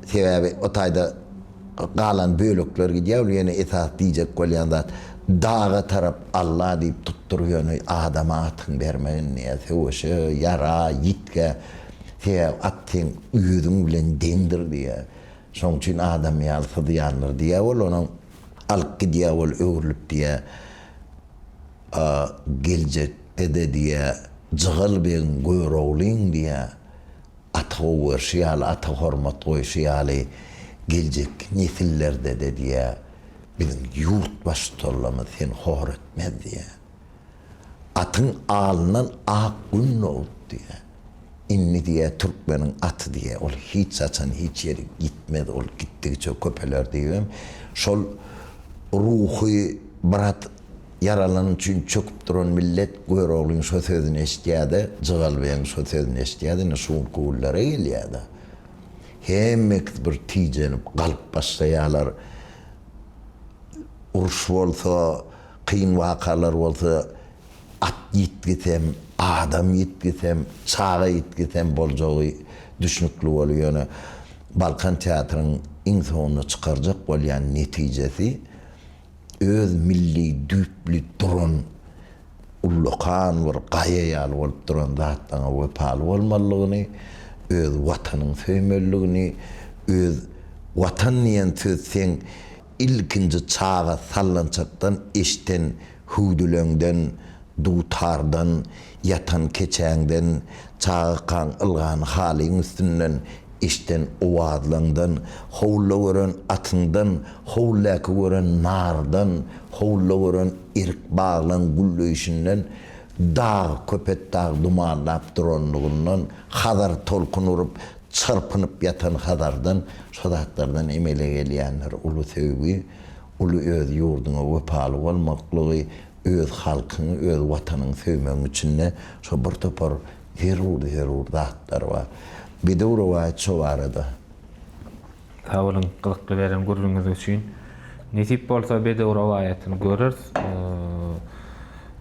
Sebäbi o taýda galan bölekler gidýä ol ýöne esasy diýjek bolýan zat daga tarap Alla diýip tutdur ýöne adama atyň bermegin diýä söweşe, ýara, ýitgä sebäbi at seň özüň bilen deňdir diýä. Şoň üçin adam ýaly syzýandyr diýä ol onuň alyp gidýä ol öwrülip diýä. A geljekde-de diýä, Jygal begiň Göroglyň diýä, ata gowy görşi ýaly, ata hormat goýşy ýaly, geljekki nesillerde-de diýä, biziň ýurt baştutanlarymyz seni hor etmez diýä. Atyň alyndan ak gün dogup diýä. Indi diýä, türkmeniň aty diýä, ol hiç haçan hiç ýerik ýitmez, ol gitdigiçe köpeler diýibem, şol ruhy bir at Ýaralany üçin çöküp duran millet Göroglyň şo sözüni eşidýär-de, Jygalbegiň şo sözüni eşidýär-de, ine şu günki günlere gelýär-de. Hemmesi bir tijenip galyp başlaýarlar. Uruş bolsa, kyn wakalar bolsa, at ýitgisem, adam ýitgisem, çaga ýitgisem boljagy düşnükli bolýar. Ýöne Balkan teatryň iň soňunda çykarjak bolýan netijesi, öz milli düýpli duran ullakan bir gaýa ýaly bolup duran zatlaryňa wepaly bolmalydygyny, öz Watanyňy söýmelidigini, öz Watan diýen söz seň ilkinji çaga sallançakdan eşden hüwdüleňden, dutardan, ýatan keçäňden, çagakaň ylgan halyň üstünden, eşden owazlaňdan, howluda gören atyňdan, howludaky gören nardan, howluda gören erik baglaň gülleýşinden, dag, Köpetdag dumanlap duranlygyndan, Hazar tolkun urup, çyrpynyp ýatan Hazardan, şo zatlardan emele gelýändir uly söýgi, uly öz ýurduňa wepaly bolmaklygy, Öz halkyňy, öz Watanyňy söýmegiň içinde şo bir topar zerur-zerur zatlar bar. Bedew rowaýat şo barada. Sag boluň gyzykly beren gürrüňiňiz üçin. Nesip bolsa bedew rowaýatyny göreris.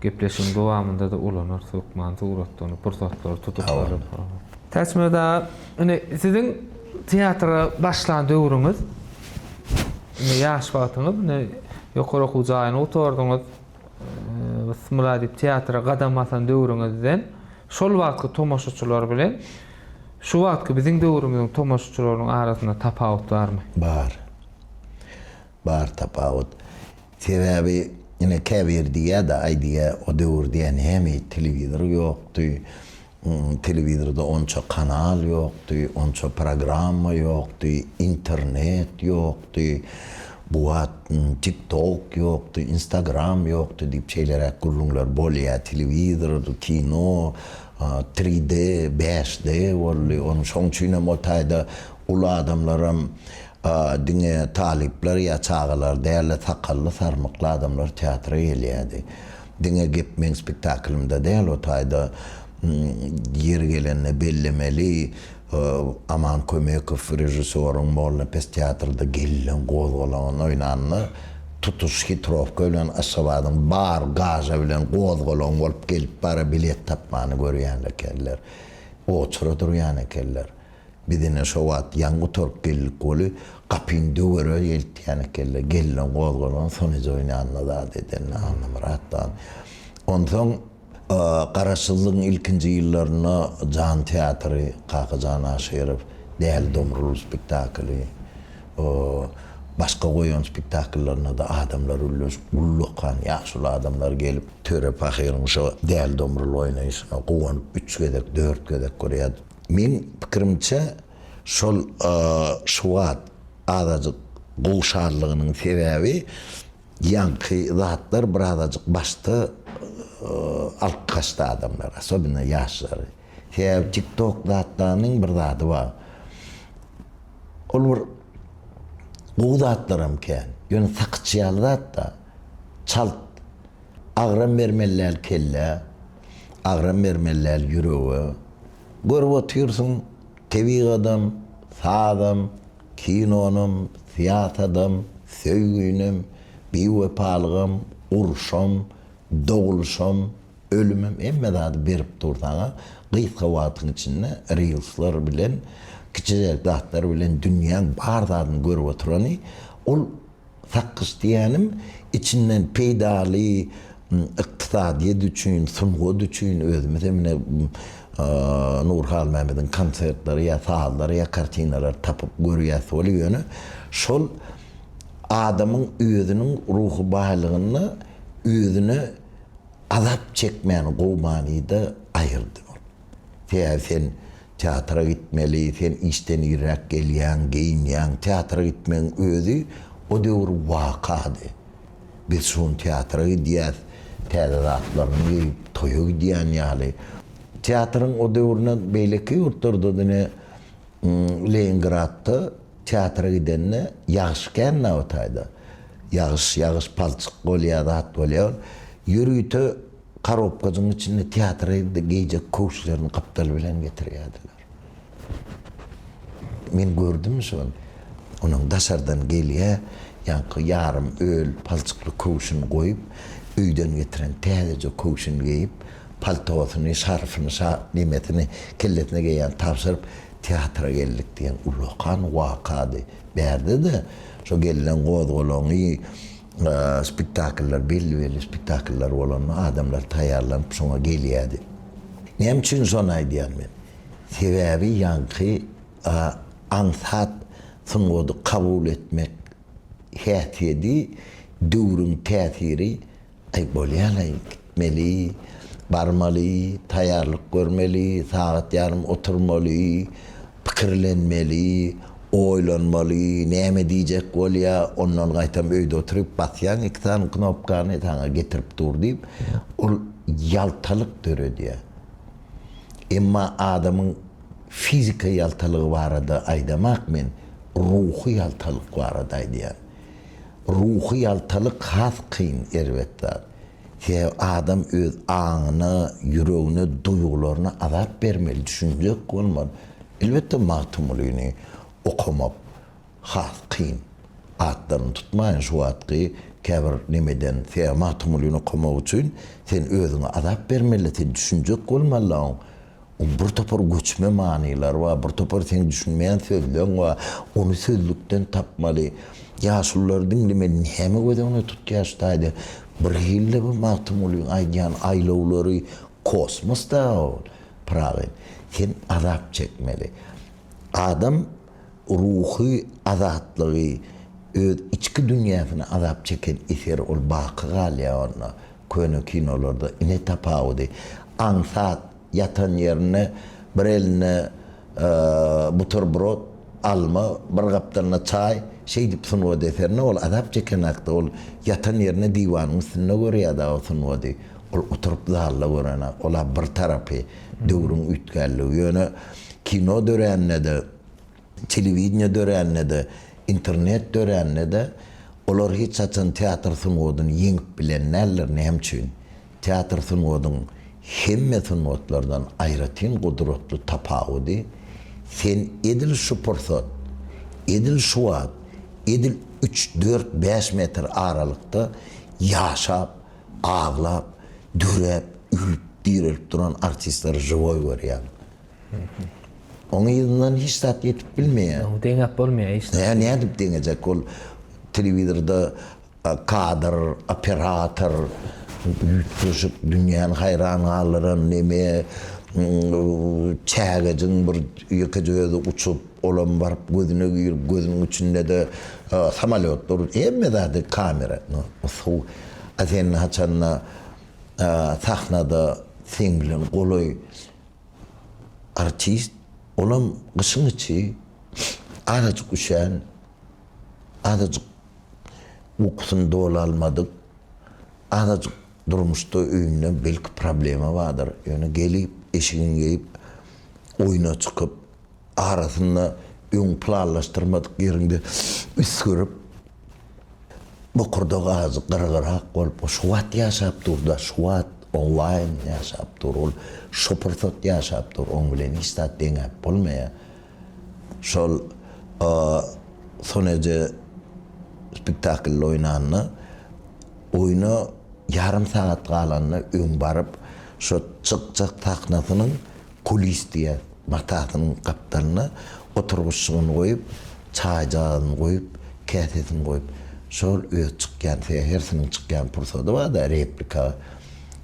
Gepleşigiň dowamynda-da ulanarys hökman suratlaryny, pursatlary tutup alyp. Täçmyrat aga, indi siziň teatra başlan döwrüňiz Indi ýaş wagtyňyz indi ýokary okuw jaýyny gutardyňyz. Bismillah diýip teatra gadam basan döwrüňizden şol wagtky tomaşaçylar bilen şu wagtky biziň döwrümiziň tomaşaçylarynyň arasynda tapawut barmy? Bar. Bar tapawut. Sebäbi ine käbiri diýýär-de, aý diýýär, o döwür diýýär näme telewizor ýokdy, Telewizorda onça kanal ýokdy, onça programma ýokdy, internet ýokdy, bu wagt TikTok ýokdy, Instagram ýokdy diýip şeýleräk gürrüňler bolýar. Telewizor, kino, tri D, bäş D boldy. Onuň şoň üçinem o taýda uly adamlaram diňe talyplar ýa çagalar däl-de, sakally-sarmykly adamlar teatra gelýärdi. Diňe gep meň spektaklymda däl, o taýda ýeri gelende bellemeli, Aman Kömekow režissýoryň Mollanepes teatrda Gelin gozgalaňyny oýnanda tutuş Hitrowka bilen Aşgabadyň bar gaža bilen gozgalaň bolup gelip bara bilet tapmany görýän ekenler. Oçura durýan ekenler. Biz ine şo wagt ýaňy gutaryp geldik weli, gapyny döwere eltýän ekenler, gelin gozgalaň soneje oýnanda zat edende Annamyrat dagy. Onsoň Garaşsyzlygyň ilkinji ýyllarynda Jan teatry, Kakajan Aşyrow, Däli Domrul spektakly, başga goýan spektakllarynda-da adamlar üleşip, ullakan ýaşuly adamlar gelip, Töre pahyryň şo Däli Domrul oýnaýşyna guwanyp üç gezek, dört gezek görýärdi. Meň pikirimçe şol şu wagt azajyk gowşanlygynyň sebäbi ýaňky zatlar birazajyk başda alyp gaçdy adamlary, osobenno ýaşlary. Sebäbi TikTok zatlarynyň bir zady bar. Ol bir gowy zatlaram kän. Ýöne sakyç ýaly zat-da. Çalt. Agram bermeli däl kellä, agram bermeli däl ýürege. Görüp otyrsyň, tebigadam, sazam, kinonam, syýasadam, söýginem, biwepalygam, urşam, dogulşam, ölümem hemme zady berip dur saňa gysga wagtyň içinde reelsler bilen kiçijek zatlar bilen dünýäň bar zadyny görüp oturany ol sakgyç diýýänim içinden peýdaly ykdysadyýet üçin sungat üçin özümizem ine Nury Halmämmediň konsertleri ýa sazlary ýa kartinalary tapyp görýäs weli ýöne şol adamyň özüniň ruhy baýlygynda özüne Azap çekmäni gowy manyda aýyrdy ol. Sebäbi sen teatra gitmeli, sen işden irräk gelýäň, geýinýäň. Teatra gitmegiň özi o döwür wakady. Biz şu gün teatra gidýäs, täze zatlaryny geýip, toýa gidýän ýaly. Teatryň o döwrüne beýleki ýurtlarda-da ine Leningradda teatra gidende ýagyş kän-dä o taýda. Ýagyş, ýagyş palçyk bolýar, zat bolýar. Ýörite korobkajygyň içinde teatra geýjek köwüşlerini gapdaly bilen getirýärdiler. Men gördüm şony. Onuň daşardan gelýär, ýaňky ýarym öl palçykly köwşüni goýup, öýden getiren täzeje köwşüni geýip, paltosyny, şarfyny, şa nemesini kellesine geýýän tabşyryp, teatra geldik diýen ullakan wakady. Bärde-de şo gelnen gozgalaňy, spektakllar, belli-belli spektakllar bolanda adamlar taýýarlanyp şoňa gelýärdi. Näme üçin şony aýdýan men? Sebäbi ýaňky aňsat sungady kabul etmek häsiýedi, döwrüň täsiri Aý, bolýa-laý, gitmeli, barmaly, taýýarlyk görmeli, sagat ýarym oturmaly, pikirlenmeli, oýlanmaly, näme diýjek bolýa, ondan gaýtam öýde oturyp basýaň iki sany knopkany, saňa getirip dur diýip, ol ýaltalyk döredýär. Emma adamyň fizika ýaltalygy barada aýdamak men, ruhy ýaltalyk barada aýdýan. Ruhy ýaltalyk has kyn, erbet zat. Sebäbi adam öz aňyna, ýüregine, duýgularyna azap bermeli, düşünjek bolmaly. Elbetde Magtymgulyny okamak has kyn. Atlaryny tutmaýyn şu wagtky käbir nemeden, sebäbi Magtymgulyny okamak üçin sen özüňe azap bermeli, sen düşünjek bolmaly oň. Oň bir topar göçme manylary bar, bir topar seň düşünmeýän sözleň bar, ony sözlükden tapmaly. Ýaşululary diňlemeli, näme göz öňüne tutýar şu taýda? Birhili-de bu Magtymgulyň aýdýan aýlawlary kosmos dagy ol, Pyragy. Sen azap çekmeli. Adam ruhy azatlygy, öz içki dünýäsine azap çeken eseri ol baky galýar onda. Köne kinolarda ine tapawudy. Aňsat ýatan ýerinde bir elinde buterbrod, alma, bir gapdalynda çaý, şeýdip sungat eserine ol azap çeken hakda ol ýatan ýerinde diwanyň üstünde görýärdi o sungady. Ol oturyp zalda görenak. Ol-a bir tarapy, döwrüň üýtgänligi. Ýöne kino dörände-de, telewideniýe dörände-de, internet dörände-de olar hiç haçan teatr sungatyny ýeňip bilen däldir. Näme üçin? Teatr sungatyň hemme sungatlardan aýratyn gudratly tapawudy, sen edil şu pursat, edil şu wagt, edil üç, dört, bäş metr aralykda ýaşap, aglap, döräp, ölüp, direlip duran artistleri žiwoý görýäň. Oň yzyndan hiç zat ýetip bilmeýär. Ony deňäp bolmaýar hiç zat. Nä nädip deňejek ol telewizorda kadr, operator, üýtgeşik dünýäni haýran galdyran neme, çägejigiň bir ýekeje özi uçup, olam baryp gözüne girip, gözüniň içinde-de samolýotlar, hemme zady kamera. Suw. A sen haçanda sahnada seň bilen golaý Artist, olam gyşyň içi, azajyk üşän, azajyk ukusyny doly almadyk, azajyk durmuşda öýünde belki problema bardyr, ýöne gelip, eşigini geýip. oýna çykyp, arasynda öň planlaşdyrmadyk ýeriňde üsgürip, bokurdak ajy gyragyrak bolup, o şu wagt ýaşap dur-da, şu wagt onlaýn ýaşap dur, ol şo pursat ýaşap dur, oň bilen hiç zat deňäp bolmaýar. Şol Soneje spektaklda oýnanda, oýna ýarym sagat galanda öň baryp, şo çykjak sahnasynyň kulis diýýäs, matasynyň gapdalynda oturgyçjygyny goýup, çaýjagazyny goýup, käsesini goýup, şol öz çykýan, hersiniň çykýan pursady bar-da, replika,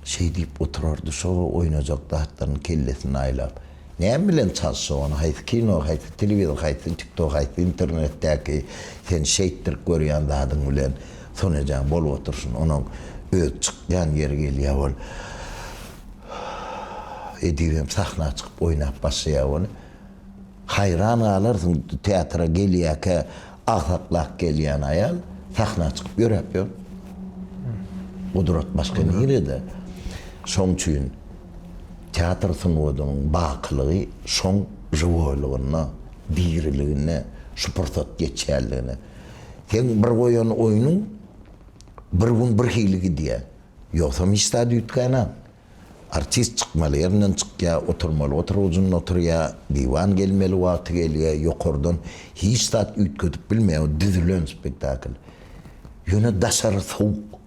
şeý diýip oturardy, şo oýnajak zatlaryny kellesinde aýlap. Näme bilen çalşjak ony, haýsy kino, haýsy telewizor, haýsy tiktok, haýsy internetdäki sen şeýtdirip görýän zadyň bilen Sonejaň bolup oturyşyny, onuň öz çykýan ýeri gelýär ol edibem sahna çykyp oýnap başlaýar ony. Haýran galarsyň teatra gelýärkä agsaklap gelýän aýal sahna çykyp ýöräp ýör. Gudrat başga nirede? Şoň üçin Teatr sungatynyň bakylygy şoň žiwoýlygynda, diriliginde, şu pursat geçýänliginde. Seň bir goýan oýnuň bir gün bir hili gidýär. Ýogsam hiç zat üýtgänok. Artist çykmaly ýerinden çykýar, oturmaly oturgyjynda oturýar, diwan gelmeli wagty gelýär, ýokardan hiç zat üýtgedip bilmeýär, o düzülen spektakl. Ýöne daşary sowuk.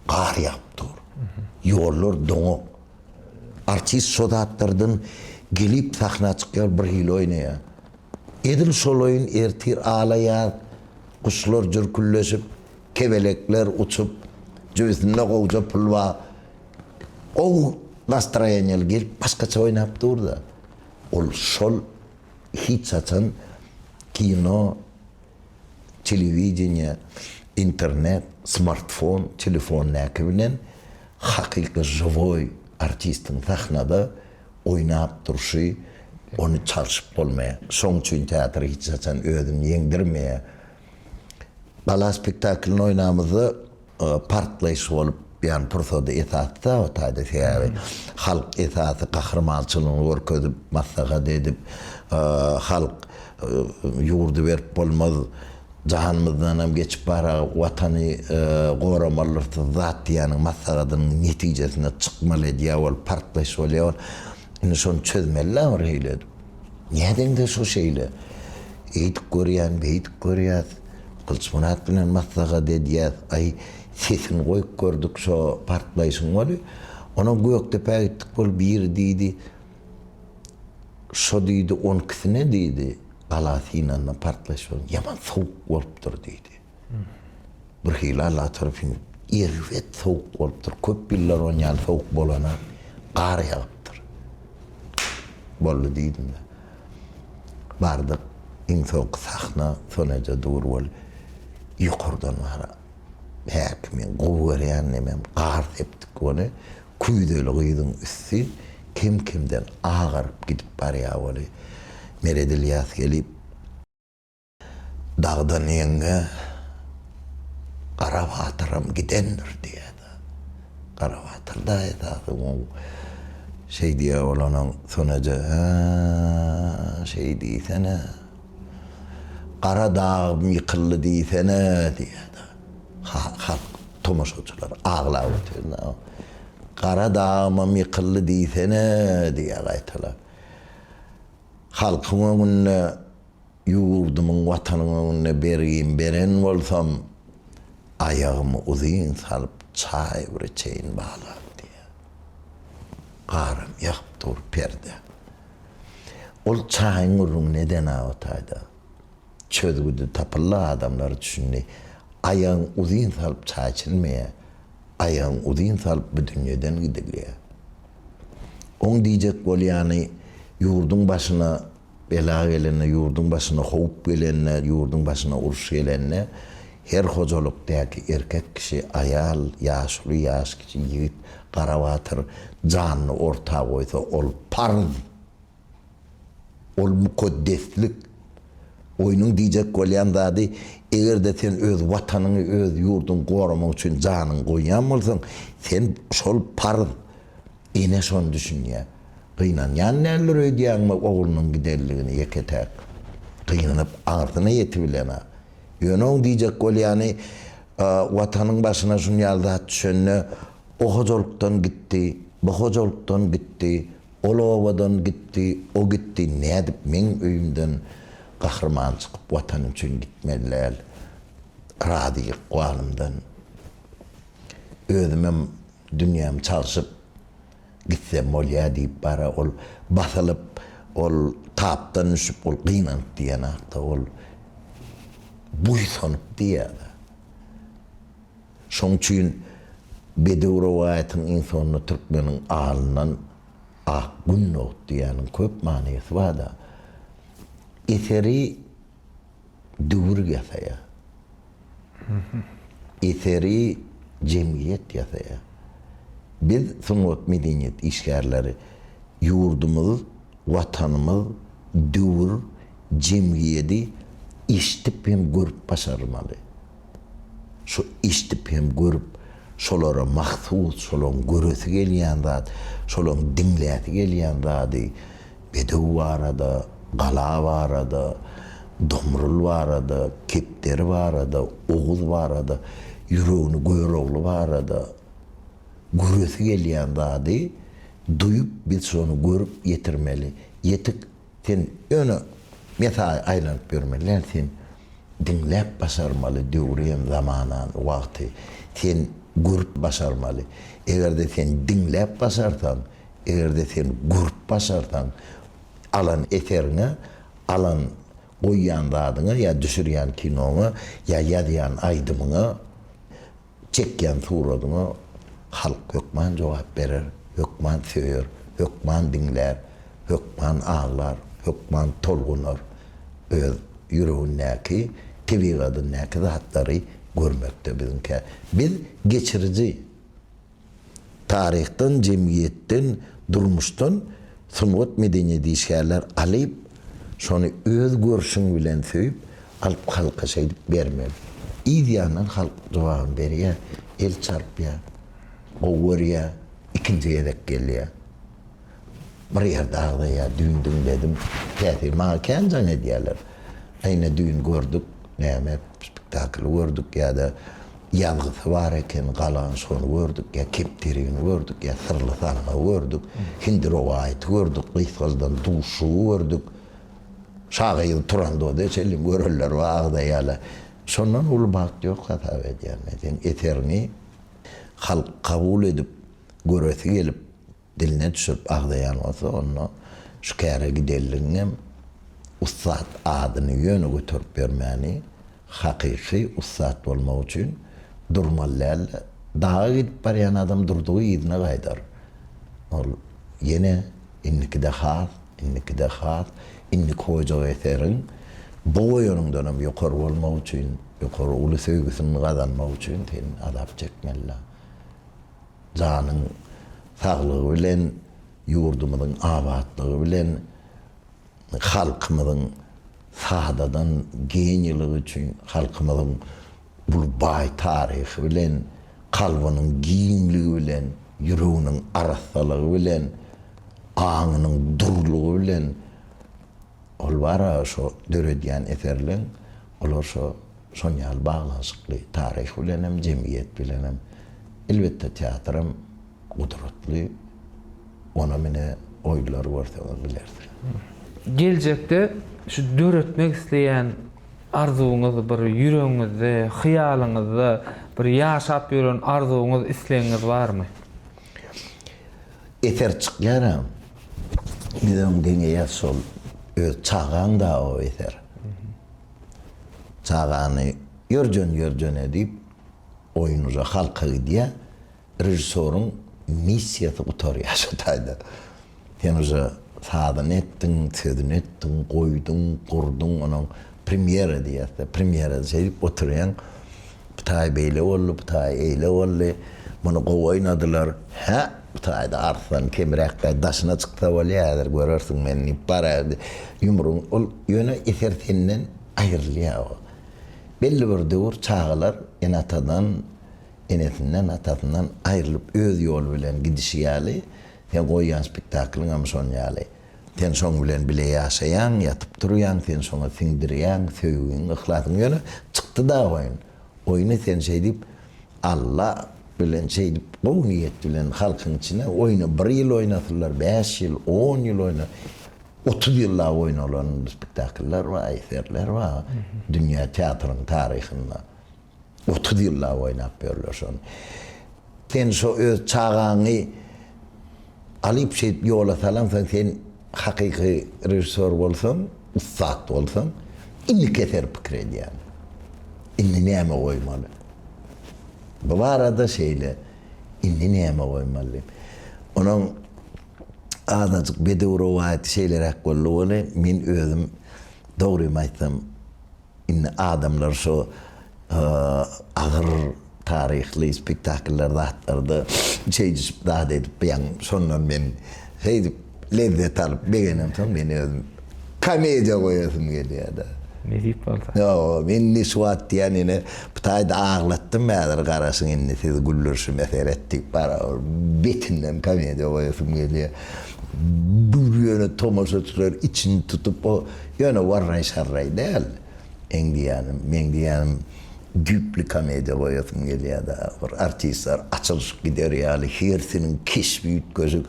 Gar ýagyp dur. Ýollar doňak. Artist şo zatlardan gelip sahna çykýar bir hili oýnaýar. Edil şol oýun ertir ala ýaz, guşlar jürküldeşip, kebelekler uçup, jübüsinde gowja pul bar. Gowy nastroýeniýaly gelip başgaça oýnap dur-da. Ol şol hiç haçan kino telewideniýe, internet, smartfon, telefondäki bilen hakyky žiwoý artistiň sahnada oýnap durşy ony çalşyp bolmaýar. Şoň üçin teatr hiç haçan özüni ýeňdirmeýär. Gala spektaklyny oýnamyzda partlaýyş bolup ýan pursady esasda o taýda sebäbi halk esasy gahrymançylygyny görkezip maslahat edip halk ýurdy berip bolmaz janymyzdanam geçip bara watany goramalydyrys zat diýýäniň maslahatynyň netijesinde çykmaly edýär ol partlaýyş bolýar ol indi şony çözmeli-dä bir hili edip nädeňde şo şeýle eýdip görýän beýdip görýäs Gylyçmyrat bilen maslahat edýäs. Aý, sesini goýup gördük şo partlaýşyň weli. Onam Gökdepä gitdik weli biri diýdi, Şo diýdi, on ikisine diýdi, gala synanda partlaýyş boldy, ýaman sowuk bolupdyr diýdi. Bir hili Alla tarapyn erbet sowuk bolupdyr. Köp ýyllar on ýaly sowuk bolana gar ýagypdyr. Boldy diýdim-de. Bardyk, iň soňky sahna Soneja dur weli, ýokardan bara häki meň gowy görýän nemem gar sepdik weli, küýzeli gyzyň üsti kem-kemden agaryp gidip barýar weli, Meret Ylýas gelip, Dagdan ýeňňe Gara batyram gidendir diýýär-de. Gara batyr da esasy oň şeý diýýär olanam Sonaja, Hä, şeý diýsene. Gara dagym ýykyldy diýsene diýýär-de. Halk, tomaşaçylar aglap otyr-da. Gara dagymam ýykyldy diýsene diýýär gaýtalap. Halkyň öňünde Ýurdumyň, Watanyň öňünde bergim beren bolsam, aýagymy uzyn salyp çaý bir içeýin balam diýýär. Garam ýagyp dur perde. Ol çaýyň gürrüňini eden-ä o taýda. Çözgüdi tapyldy, adamlar düşündi. Aýagyň uzyn salyp çaý içilmeýär. Aýagyň uzyn salyp bu dünýeden gidilýär. Oň diýjek bolýany ýurduň başyna Bela gelende, ýurduň başyna howp gelende, ýurduň başyna uruş gelende her hojalykdaky erkek kişi, aýal, ýaşuly, ýaş kiçi, ýigit, garabatyr janyny orta goýsa, ol parz. Ol mukaddeslik. Oýnuň diýjek bolýan zady, eger-de sen öz watanyňy, öz ýurduňy goramak üçin janyňy goýýan bolsaň, sen şol parz. Ene şony düşünýär. Gynanýan däldir öýdýäňmi oglunyň gidenligini ýeke-täk. Gynanyp aňyrsyna ýetibilen-ä. Ýöne oň diýjek bolýany Watanyň başyna şun ýaly zat düşende o hojalykdan gitdi, bu hojalykdan gitdi, ol obadan gitdi, o gitdi, nädip meň öýümden gahryman çykyp Watan üçin gitmeli däl. Razy ykbalymdan. Özümem dünýämi çalşyp gitsem bolýa diýip bara ol basylyp, ol tapdan düşüp, ol gynanyp diýenakda, ol buýsanyp diýýär-de. Şoň üçin bedew rowaýatyň iň sonunda türkmeniň alyndan ak gün dogdy diýýäniň köp manysy bar-da. Eseri döwür ýasaýar. Eseri jemgyýet ýasaýar. Biz sungat, medeniýet işgärleri ýurdumyz, Watanymyz, döwür, jemgyýedi eşidip hem görüp başarmaly. Şu eşidip hem görüp, şolara mahsus, şolaň göresi gelýän zat, şolaň diňläsi gelýän zady Bedew barada, gala barada, Domrul barada, kepderi barada, Oguz barada, ýüregini Görogly barada göresi gelýän zady duýup biz şony görüp ýetirmeli. Ýetik sen ýöne mesaý aýlanyp ýörmeli däl sen diňläp başarmaly döwri hem zamanany wagty sen görüp başarmaly. Egerde sen diňläp başarsaň Eger-de sen görüp başarsaň, alan eseriňe, alan goýýan zadyňa ýa düşürýän kinoňa, ýa ýazýan aýdymyňa, çekýän suradyňa halk hökman jogap berer, hökman söýer, hökman diňlär, hökman aglar, hökman tolgunar. Öz ýüregindäki, tebigatyndaky zatlary görmekde biziňkä. Biz geçiriji. Taryhdan, jemgyýetden, durmuşdan sungat medeniýet işgärler alyp, şony öz görşüň bilen söýüp, alyp halka şeýdip bermeli. Yz ýandan halk jogabyny berýär, el çarpýar, gowy görýär, ikinji gezek gelýär. Bir ýerde agzaýar, düýn diňledim, täsir, maňa kän jaň edýärler. Aýna düýn gördük, näme, spektakly gördük ýa-da ýazgysy bar eken galan şony gördük ýa kepderini gördük ýa syrly sandygy gördük, hindi rowaýaty gördük, gysgaldan duşugy gördük. Şa gyzy Turandoda çenli görenler bar agzaýarlar. Şondan uly bagt ýok hasap edýän men. Seň eseriňi halk kabul edip, göresi gelip, Diline düşürip agzaýan bolsa, onda şu käre gidenligiňem ussat adyny ýöne göterip ýörmäni, hakyky ussat bolmak üçin durmaly däl-de, daga gidip barýan adam durdugy yzyna gaýdar. Ol ýene indikide has, indikide has, indiki goýjak eseriň bu goýanyňdanam ýokary bolmagy üçin, ýokary uly söýgüsini gazanmak üçin sen azap çekmeli-dä. Janyň saglygy bilen, ýurdumyzyň abatlygy bilen, halkymyzyň sadadan geniýligi üçin, halkymyzyň uly baý taryhy bilen, kalbynyň giňligi bilen, ýüreginiň arassalygy bilen, aňynyň durulygy bilen Ol bar-a şo döredýän eserleň, olar şo şon ýaly baglanyşykly taryh bilenem, jemgyýet bilenem. Elbetde teatram gudratly, onam ine oýunlary görseňiz bilersiňiz. Geljekde şu döretmek isleýän arzuwyňyz bir ýüregiňizde, hyýalyňyzda bir ýaşap ýören arzuwyňyz, islegiňiz barmy? Eser çykýaram. Biz öň deňeýäs şol öz çagaň da o eser. Çagany ýörjen ýörjene diýip oýun uje halka gidýä. Režissýoryň missiýasy gutarýar şo taýda. Sen uje sazyny etdiň, sözüni etdiň, goýduň, gurduň, onuň premýera diýýäs-de, premýerada şeýdip oturýaň. Bu taý beýle boldy, bu taý eýle boldy. Muny gowy oýnadylar. Hä, bu taýda Arslan kemräk-dä, daşyna çyksa bolýa häzir görersiň meni diýip barýardy. Ýumrugyň ol ýöne eser senden aýrylýar o. Belli bir döwür çagalar ene-atadan, enesinden, atasyndan aýrylyp öz ýoly bilen gidişi ýaly. Sen goýýan spektaklyňam şon ýaly. Sen şoň bilen bile ýaşaýaň, ýatyp turýaň, sen şoňa siňdirýäň söýgiňi, yhlasyňy. Ýöne çykdy-da oýun. Oýny sen şeýdip Alla bilen şeýdip gowy niýet bilen halkyň içine oýny bir ýyl oýnasynlar, bäş ýyl, on ýyl oýna, 30 ýyllap oýnalan spektakllar bar, eserler bar dünýä teatryň taryhynda. 30 ýyllap oýnap ýörler şony. Sen şo öz çagaňy alyp şeýdip ýola salansoň sen hakyky režissýor bolsaň, ussat bolsaň, indiki eseri pikir edýäň. Indi näme goýmaly? Bu barada şeýle, indi näme goýmaly diýip. Onuň azajyk bedew rowaýaty şeýleräk boldy weli, men özüm dogrymy aýtsam, Indi adamlar şo agyr taryhly spektakllar zatlarda şeýdişip zat edip ýaň şondan men şeýdip lezzet alyp begenemsoň men özüm komediýa goýasym gelýär-de. Nesip bolsa. Ýo, men indi şu wagt diýýän ine bu taýda aglatdym häzir garaşyň indi sizi güldürişime seret diýip bara betinden komediýa goýasym gelýär. Bu ýöne tomaşaçylar içini tutup o Ýöne warraý-şarraý däl. Meň diýýänim, meň diýýänim düýpli komediýa goýasym gelýär-de. Bir artistler açylyşyp gider ýaly, hersiniň keşbi üýtgeşik.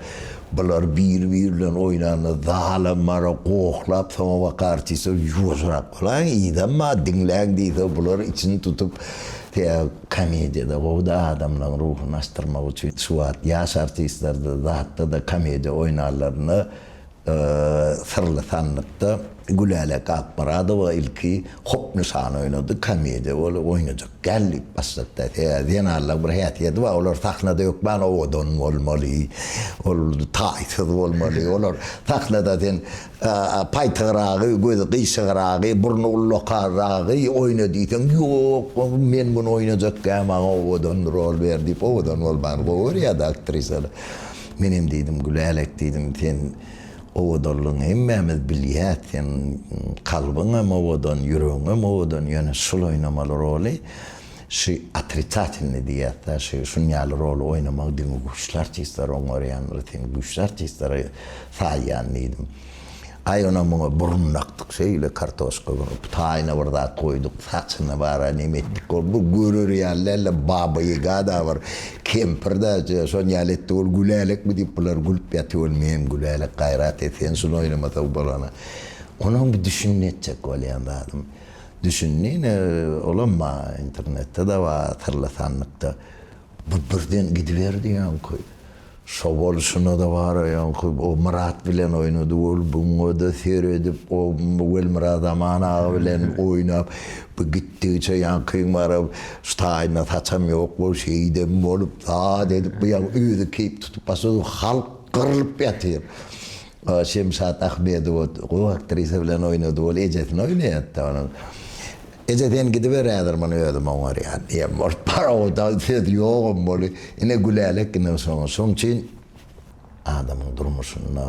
Bular bir-biri bilen oýnanda zalam bara gohlap, soňabaka artistler ýuwaşrak bolaýyň, yzam bar, diňläň diýse, bular içini tutup, sebäbi komediýada gowy-da adamlaryň ruhuny açdyrmak üçin. Şu wagt ýaş artistlerde zatda-da komediýa oýnanlarynda Syrly sandykda Gülälek Akmyradowa ilki Hop nyşan oýnady, komediýa boldy, oýnajak däl diýip başlady-da. Sebäbi zenanlaryň bir häsiýeti bar, olar sahnada hökman owadan bolmaly, ol taýsyz bolmaly. Olar sahnada sen paýtygragy, gözi gyşygragy, burny ullakanragy oýna diýseň, ýok, men muny oýnajak däl, maňa owadan rol ber diýip, owadan bolmany gowy görýär-de aktrisalar. Menem diýdim, Gülälek diýdim, sen owadanlygyňy hemmämiz bilýäs, sen kalbyňam owadan, ýüregiňem owadan, ýöne şul oýnamaly roly, şu otriçatelnyý diýýäs-dä, şu şun ýaly roly oýnamagy diňe güýçli artistler oňarýandyr, seni güýçli artistlere saýýan diýdim. Aý onam muňa burun dakdyk şeýle kartoşka bir taýyna bir zat goýduk saçyny bara neme etdik ol bu görer ýaly dälde baba ýega-da bir kempir-de şon ýaly etdik ol gülälekmi diýip bular gülüp ýatyr ol menem gülälek gaýrat et sen şuny oýnamasaň bolany onam bir düşündi etjek bolýan zadym düşündi ine olam bar internetde-de bar syrly sandykda bu birden gidiberdi ýaňky Şo bolşuna-da bar-a ýaňky o Myrat bilen oýnady, ol buňa-da seredip, o Welmyrat Aman aga bilen oýnap, bu gitdigiçe ýaňkyň bar-a şu taýynda saçam ýok bolup, şeýdem bolup, zat edip, bu ýaňy özi keýp tutup başlady, halk gyrlyp ýatyr. Şemşat Ahmedowa gowy aktrisa bilen oýnady, ol ejesini oýnaýardy onuň. Eje sen gidiber häzir muny özüm oňarýan diýen bolup parawoda söz ýogam boly. Ine Gülälek ine şoňa. Şoň üçin adamyň durmuşynda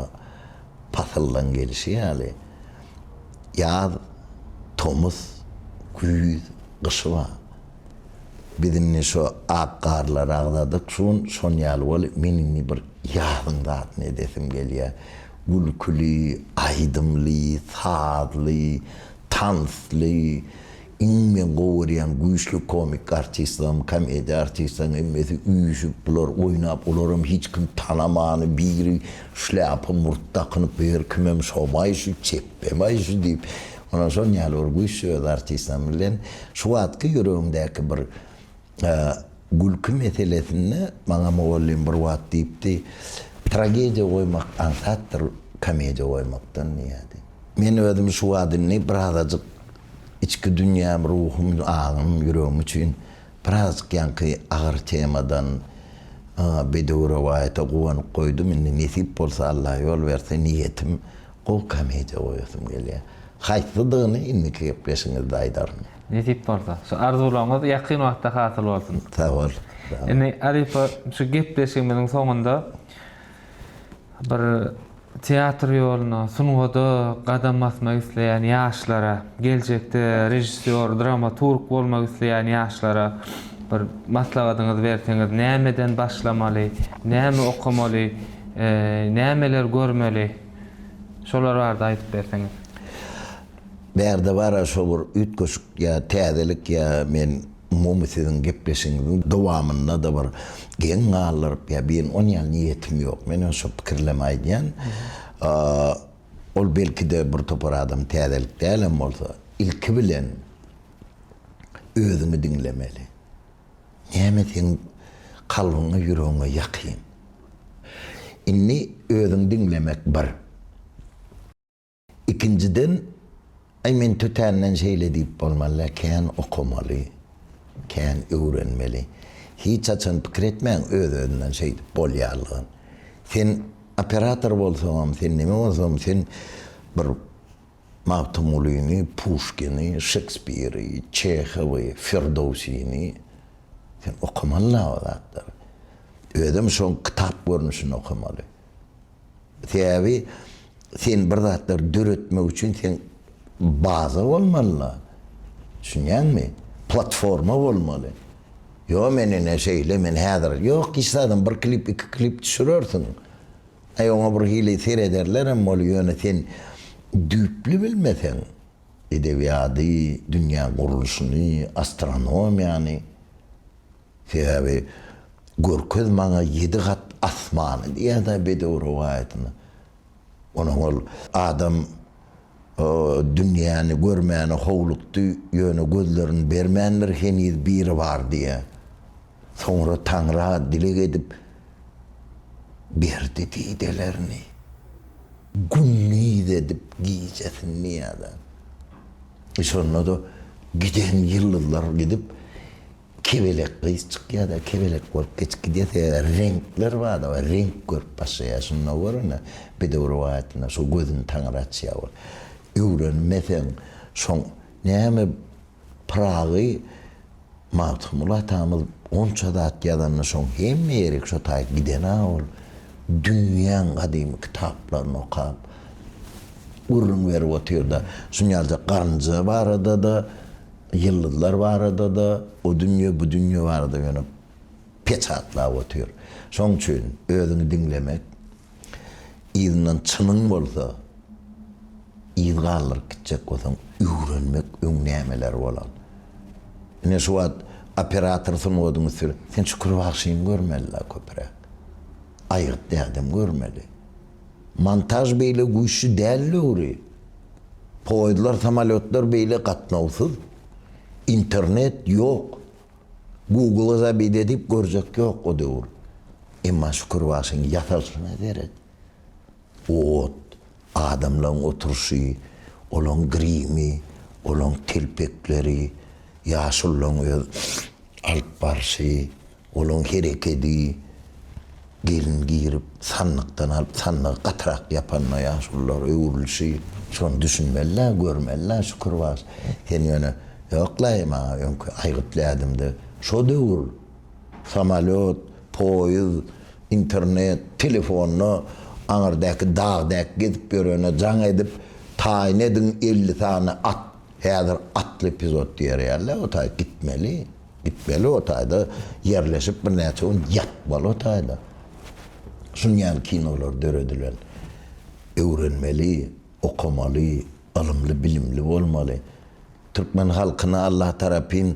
pasyllaň gelişi ýaly ýaz, tomus, güýz, gyşy bar. Biz indi şo ak garlary agzadyk şu gün şon ýaly boly men indi bir ýazyň zadyny edesim gelýär. Gülküli, aýdymly, sazly, Tansly, iň men gowy görýän güýçli komik artistlaryň, komediýa artistlaryň hemmesi üýşüp bular oýnap olaram hiç kim tanamany biri şlýapa murt dakynyp her kimem şomaý şu çepbemaý şu diýip onam şon ýaly bir güýçli öz artistlerim bilen şu wagtky ýüregimdäki bir gülki meselesinde maňa mugallym bir wagt diýipdi tragediýa goýmak aňsatdyr komediýa goýmakdan diýýärdi. Men özüm şu wagt indi birazajyk içki dünýäm, ruhum, aňym, ýüregim üçin birazajyk ýaňky agyr temadan bedew rowaýata guwanyp goýdum. Indi nesip bolsa, Alla ýol berse, niýetim gowy komediýa goýasym gelýär. Haýsydygyny indiki gepleşigiňizde aýdaryn. Nesip bolsa. Şu arzuwlaryňyz ýakyn wagtda hasyl bolsun. Sag bol. Indi halypa şu gepleşigimiziň soňunda Bir teatr ýoluna, sungata gadam basmak isleýän ýaşlara, geljekde režissýor, dramaturg bolmak isleýän ýaşlara bir maslahatyňyzy berseňiz, nämeden başlamaly, näme okamaly? Nämeler görmeli? Şolar barada aýdyp berseňiz. Bärde bar-a şo bir üýtgeşik ýa täzelik ýa men umumy siziň gepleşigiňiziň dowamynda-da bir geň galdyryp ýa birin on ýaly niýetim ýok. Men ýöne şo pikirlemi aýdýan. Ol belki-de bir topar adam täzelik dälem bolsa, ilki bilen özüňi diňlemeli. Näme seň kalbyňa, ýüregiňe ýakyn? Indi özüňi diňlemek bir. Ikinjiden, aý men tötänden şeýle diýip bolmaly-la, kän okamaly, kän öwrenmeli. Hiç haçan pikir etmäň öz-özünden şeýdip bolýarlygyny. Sen operator bolsaňam, sen neme bolsaňam, sen bir Magtymgulyny, Puşkini, Şekspiri, Çehowy, Firdöwsini sen okamaly-la o zatlary. Özem şoň kitap görnüşinde okamaly. Sebäbi sen bir zatlar döretmek üçin sen baza bolmaly-la. Düşünýäňmi? Platforma bolmaly. Ýo men ine şeýle men häzir ýok hiç zadam bir klip iki klip düşürersiň. Aý oňa bir hili serederlerem bol ýöne sen düýpli bilmeseň edebiýady, dünýäň gurluşyny, astronomiýany sebäbi görkez maňa ýedi gat asmany diýýär-dä bedew rowaýatynda. Onuň ol adam dünýäni görmäne howlukdy, ýöne gözlerini bermändir heniz biri bar diýýär. Soňra Taňra dileg edip, berdi didelerini. Gündiz edip gijesini diýýär-de. Şonda-da giden ýyldyzlar gidip, kebelek gyz çykýar-da, kebelek bolup geçip gidýär. Sebäbi reňkler bar-da, reňk görüp başlaýar. Şunda gör ine, bedew rowaýatynda şo gözüni Taňry açýar ol. Öwrenmeseň, şoň näme Pyragy Magtymguly atamyz onça zat ýazanda şoň hemme ýeri şo taýy giden-ä ol. Dünýäň gadymy kitaplaryny okap, gürrüň berip otyr-da. Şuny ýalyjak garynja barada-da, ýyldyzlar barada-da, o dünýe, bu dünýe barada ýöne peçatlap otyr. Şoň üçin özüňi diňlemek, Yzyndan çynyň bolsa, yz galdyryp gitjek bolsaň, öwrenmek öň nämeler bolan. Ine şu wagt operator sungatyň üsti bilen, sen Şükür bagşyny görmeli-la köpüräk. Aýgyt dädem görmeli. Montaž beýle güýçli däl döwri. Poýezdlar, samolýotlar beýle gatnawsyz. Internet ýok. Google-a zabit edip görjek ýok o döwür. Emma Şükür bagşyň ýasalşyna seret. Ot, adamlaň oturyşy, olaň grimi, olaň telpekleri, ýaşululaň öz alyp barşy, olaň herekedi, gelin girip sandykdan alyp sandygy gatyrak ýapanda ýaşulular öwrülişi, şony düşünmeli-dä, görmeli-dä Şükür bagşy. Sen ýöne Ýok-laý, maňa öňki aýgytly ädimde şo döwür samolýot, poýuz, internet, telefonda aňyrdaky dagdaky gezip ýörene jaň edip, taýyn ediň 50 sany at, häzir atly epizod diýer ýaly-la, o taý gitmeli, gitmeli o taýda ýerleşip birnäçe gün ýatmaly o taýda. Şuny ýaly kinolar döredilen. Öwrenmeli, okamaly, ylymly-bilimli bolmaly. Türkmen halkyna Allah tarapyn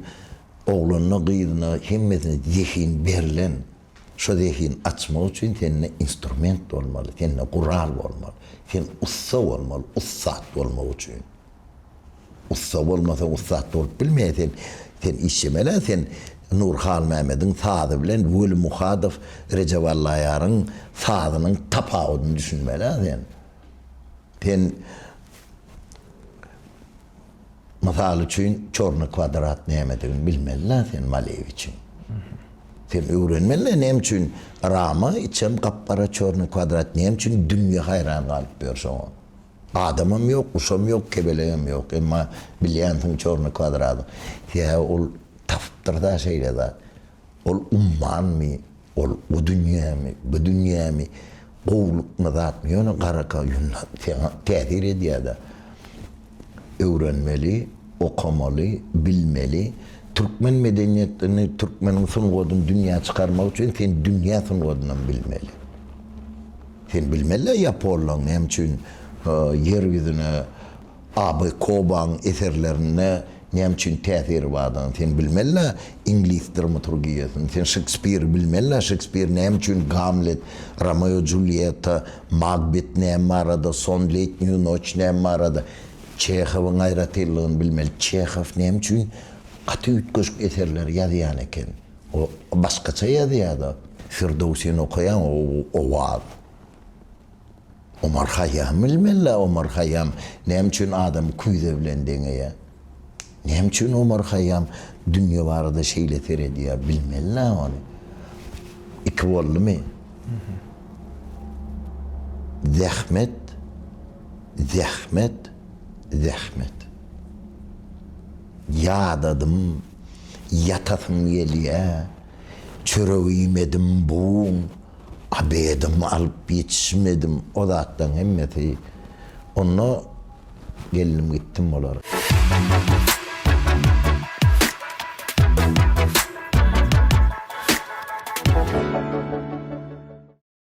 oglanyna gyzyna hemmesine zehin berlen şo zehin açmak üçin sende instrument bolmaly sende gural bolmaly sen ussa bolmaly ussat bolmak üçin ussa bolmasaň ussat bolup bilmeýä sen sen işlemeli sen Nur Halmämediň sazy bilen Weli Muhadow Rejep Allaýaryň sazynyň tapawudyny düşünmeli sen sen Mysal üçin, çorny kwadrat nämedigini bilmeli-dä sen Malewiçiň. Sen öwrenmeli-dä näme üçin rama içem gap-gara çorny kwadrat näme üçin dünýe haýran galyp ýör şoňa. Adamam ýok, guşam ýok, kebelegem ýok. Emma bilýänsiň çorny kwadrady. Sebäbi ol tapypdyr-da şeýle zat. Ol ummanmy, ol o dünýämi, bu dünýämi, gowulykmy, zatmy, ýöne garaka saňa täsir edýär-de. Öwrenmeli, okamaly, bilmeli. Türkmen medeniýetini, türkmeniň sungatyny dünýä çykarmak üçin sen dünýä sungatynam bilmeli. Sen bilmeli-ä ýaponlaň näme üçin ýer ýüzüne AB Kobaň eserlerinde näme üçin täsiri bardygyny. Sen bilmeli-ä iňlis dramaturgiýasyny. Sen Şekspiri bilmeli-ä, Şekspir näme üçin Gamlet, Romeo Julýetta, Makbet näme barada, Son letnýu noç näme barada. Çehowyň aýratynlygyny bilmeli. Çehow näme üçin gaty üýtgeşik eserleri ýazýan eken. O başgaça ýazýar-da. Firdöwsini okaýaň, o owaz. Omar Haýýamy bilmeli-dä, Omar Haýýam näme üçin adamy küýze bilen deňeýär? Näme üçin Omar Haýýam dünýe barada şeýle seredýär? Bilmeli-dä ony. Iki boldumy? Zähmet, zähmet, zähmet. Ýadadym, ýatasym gelýä, çörek iýmedim bu gün, obedim alyp ýetişmedim, o zatlaryň hemmesi. Onda geldim gitdim bolar.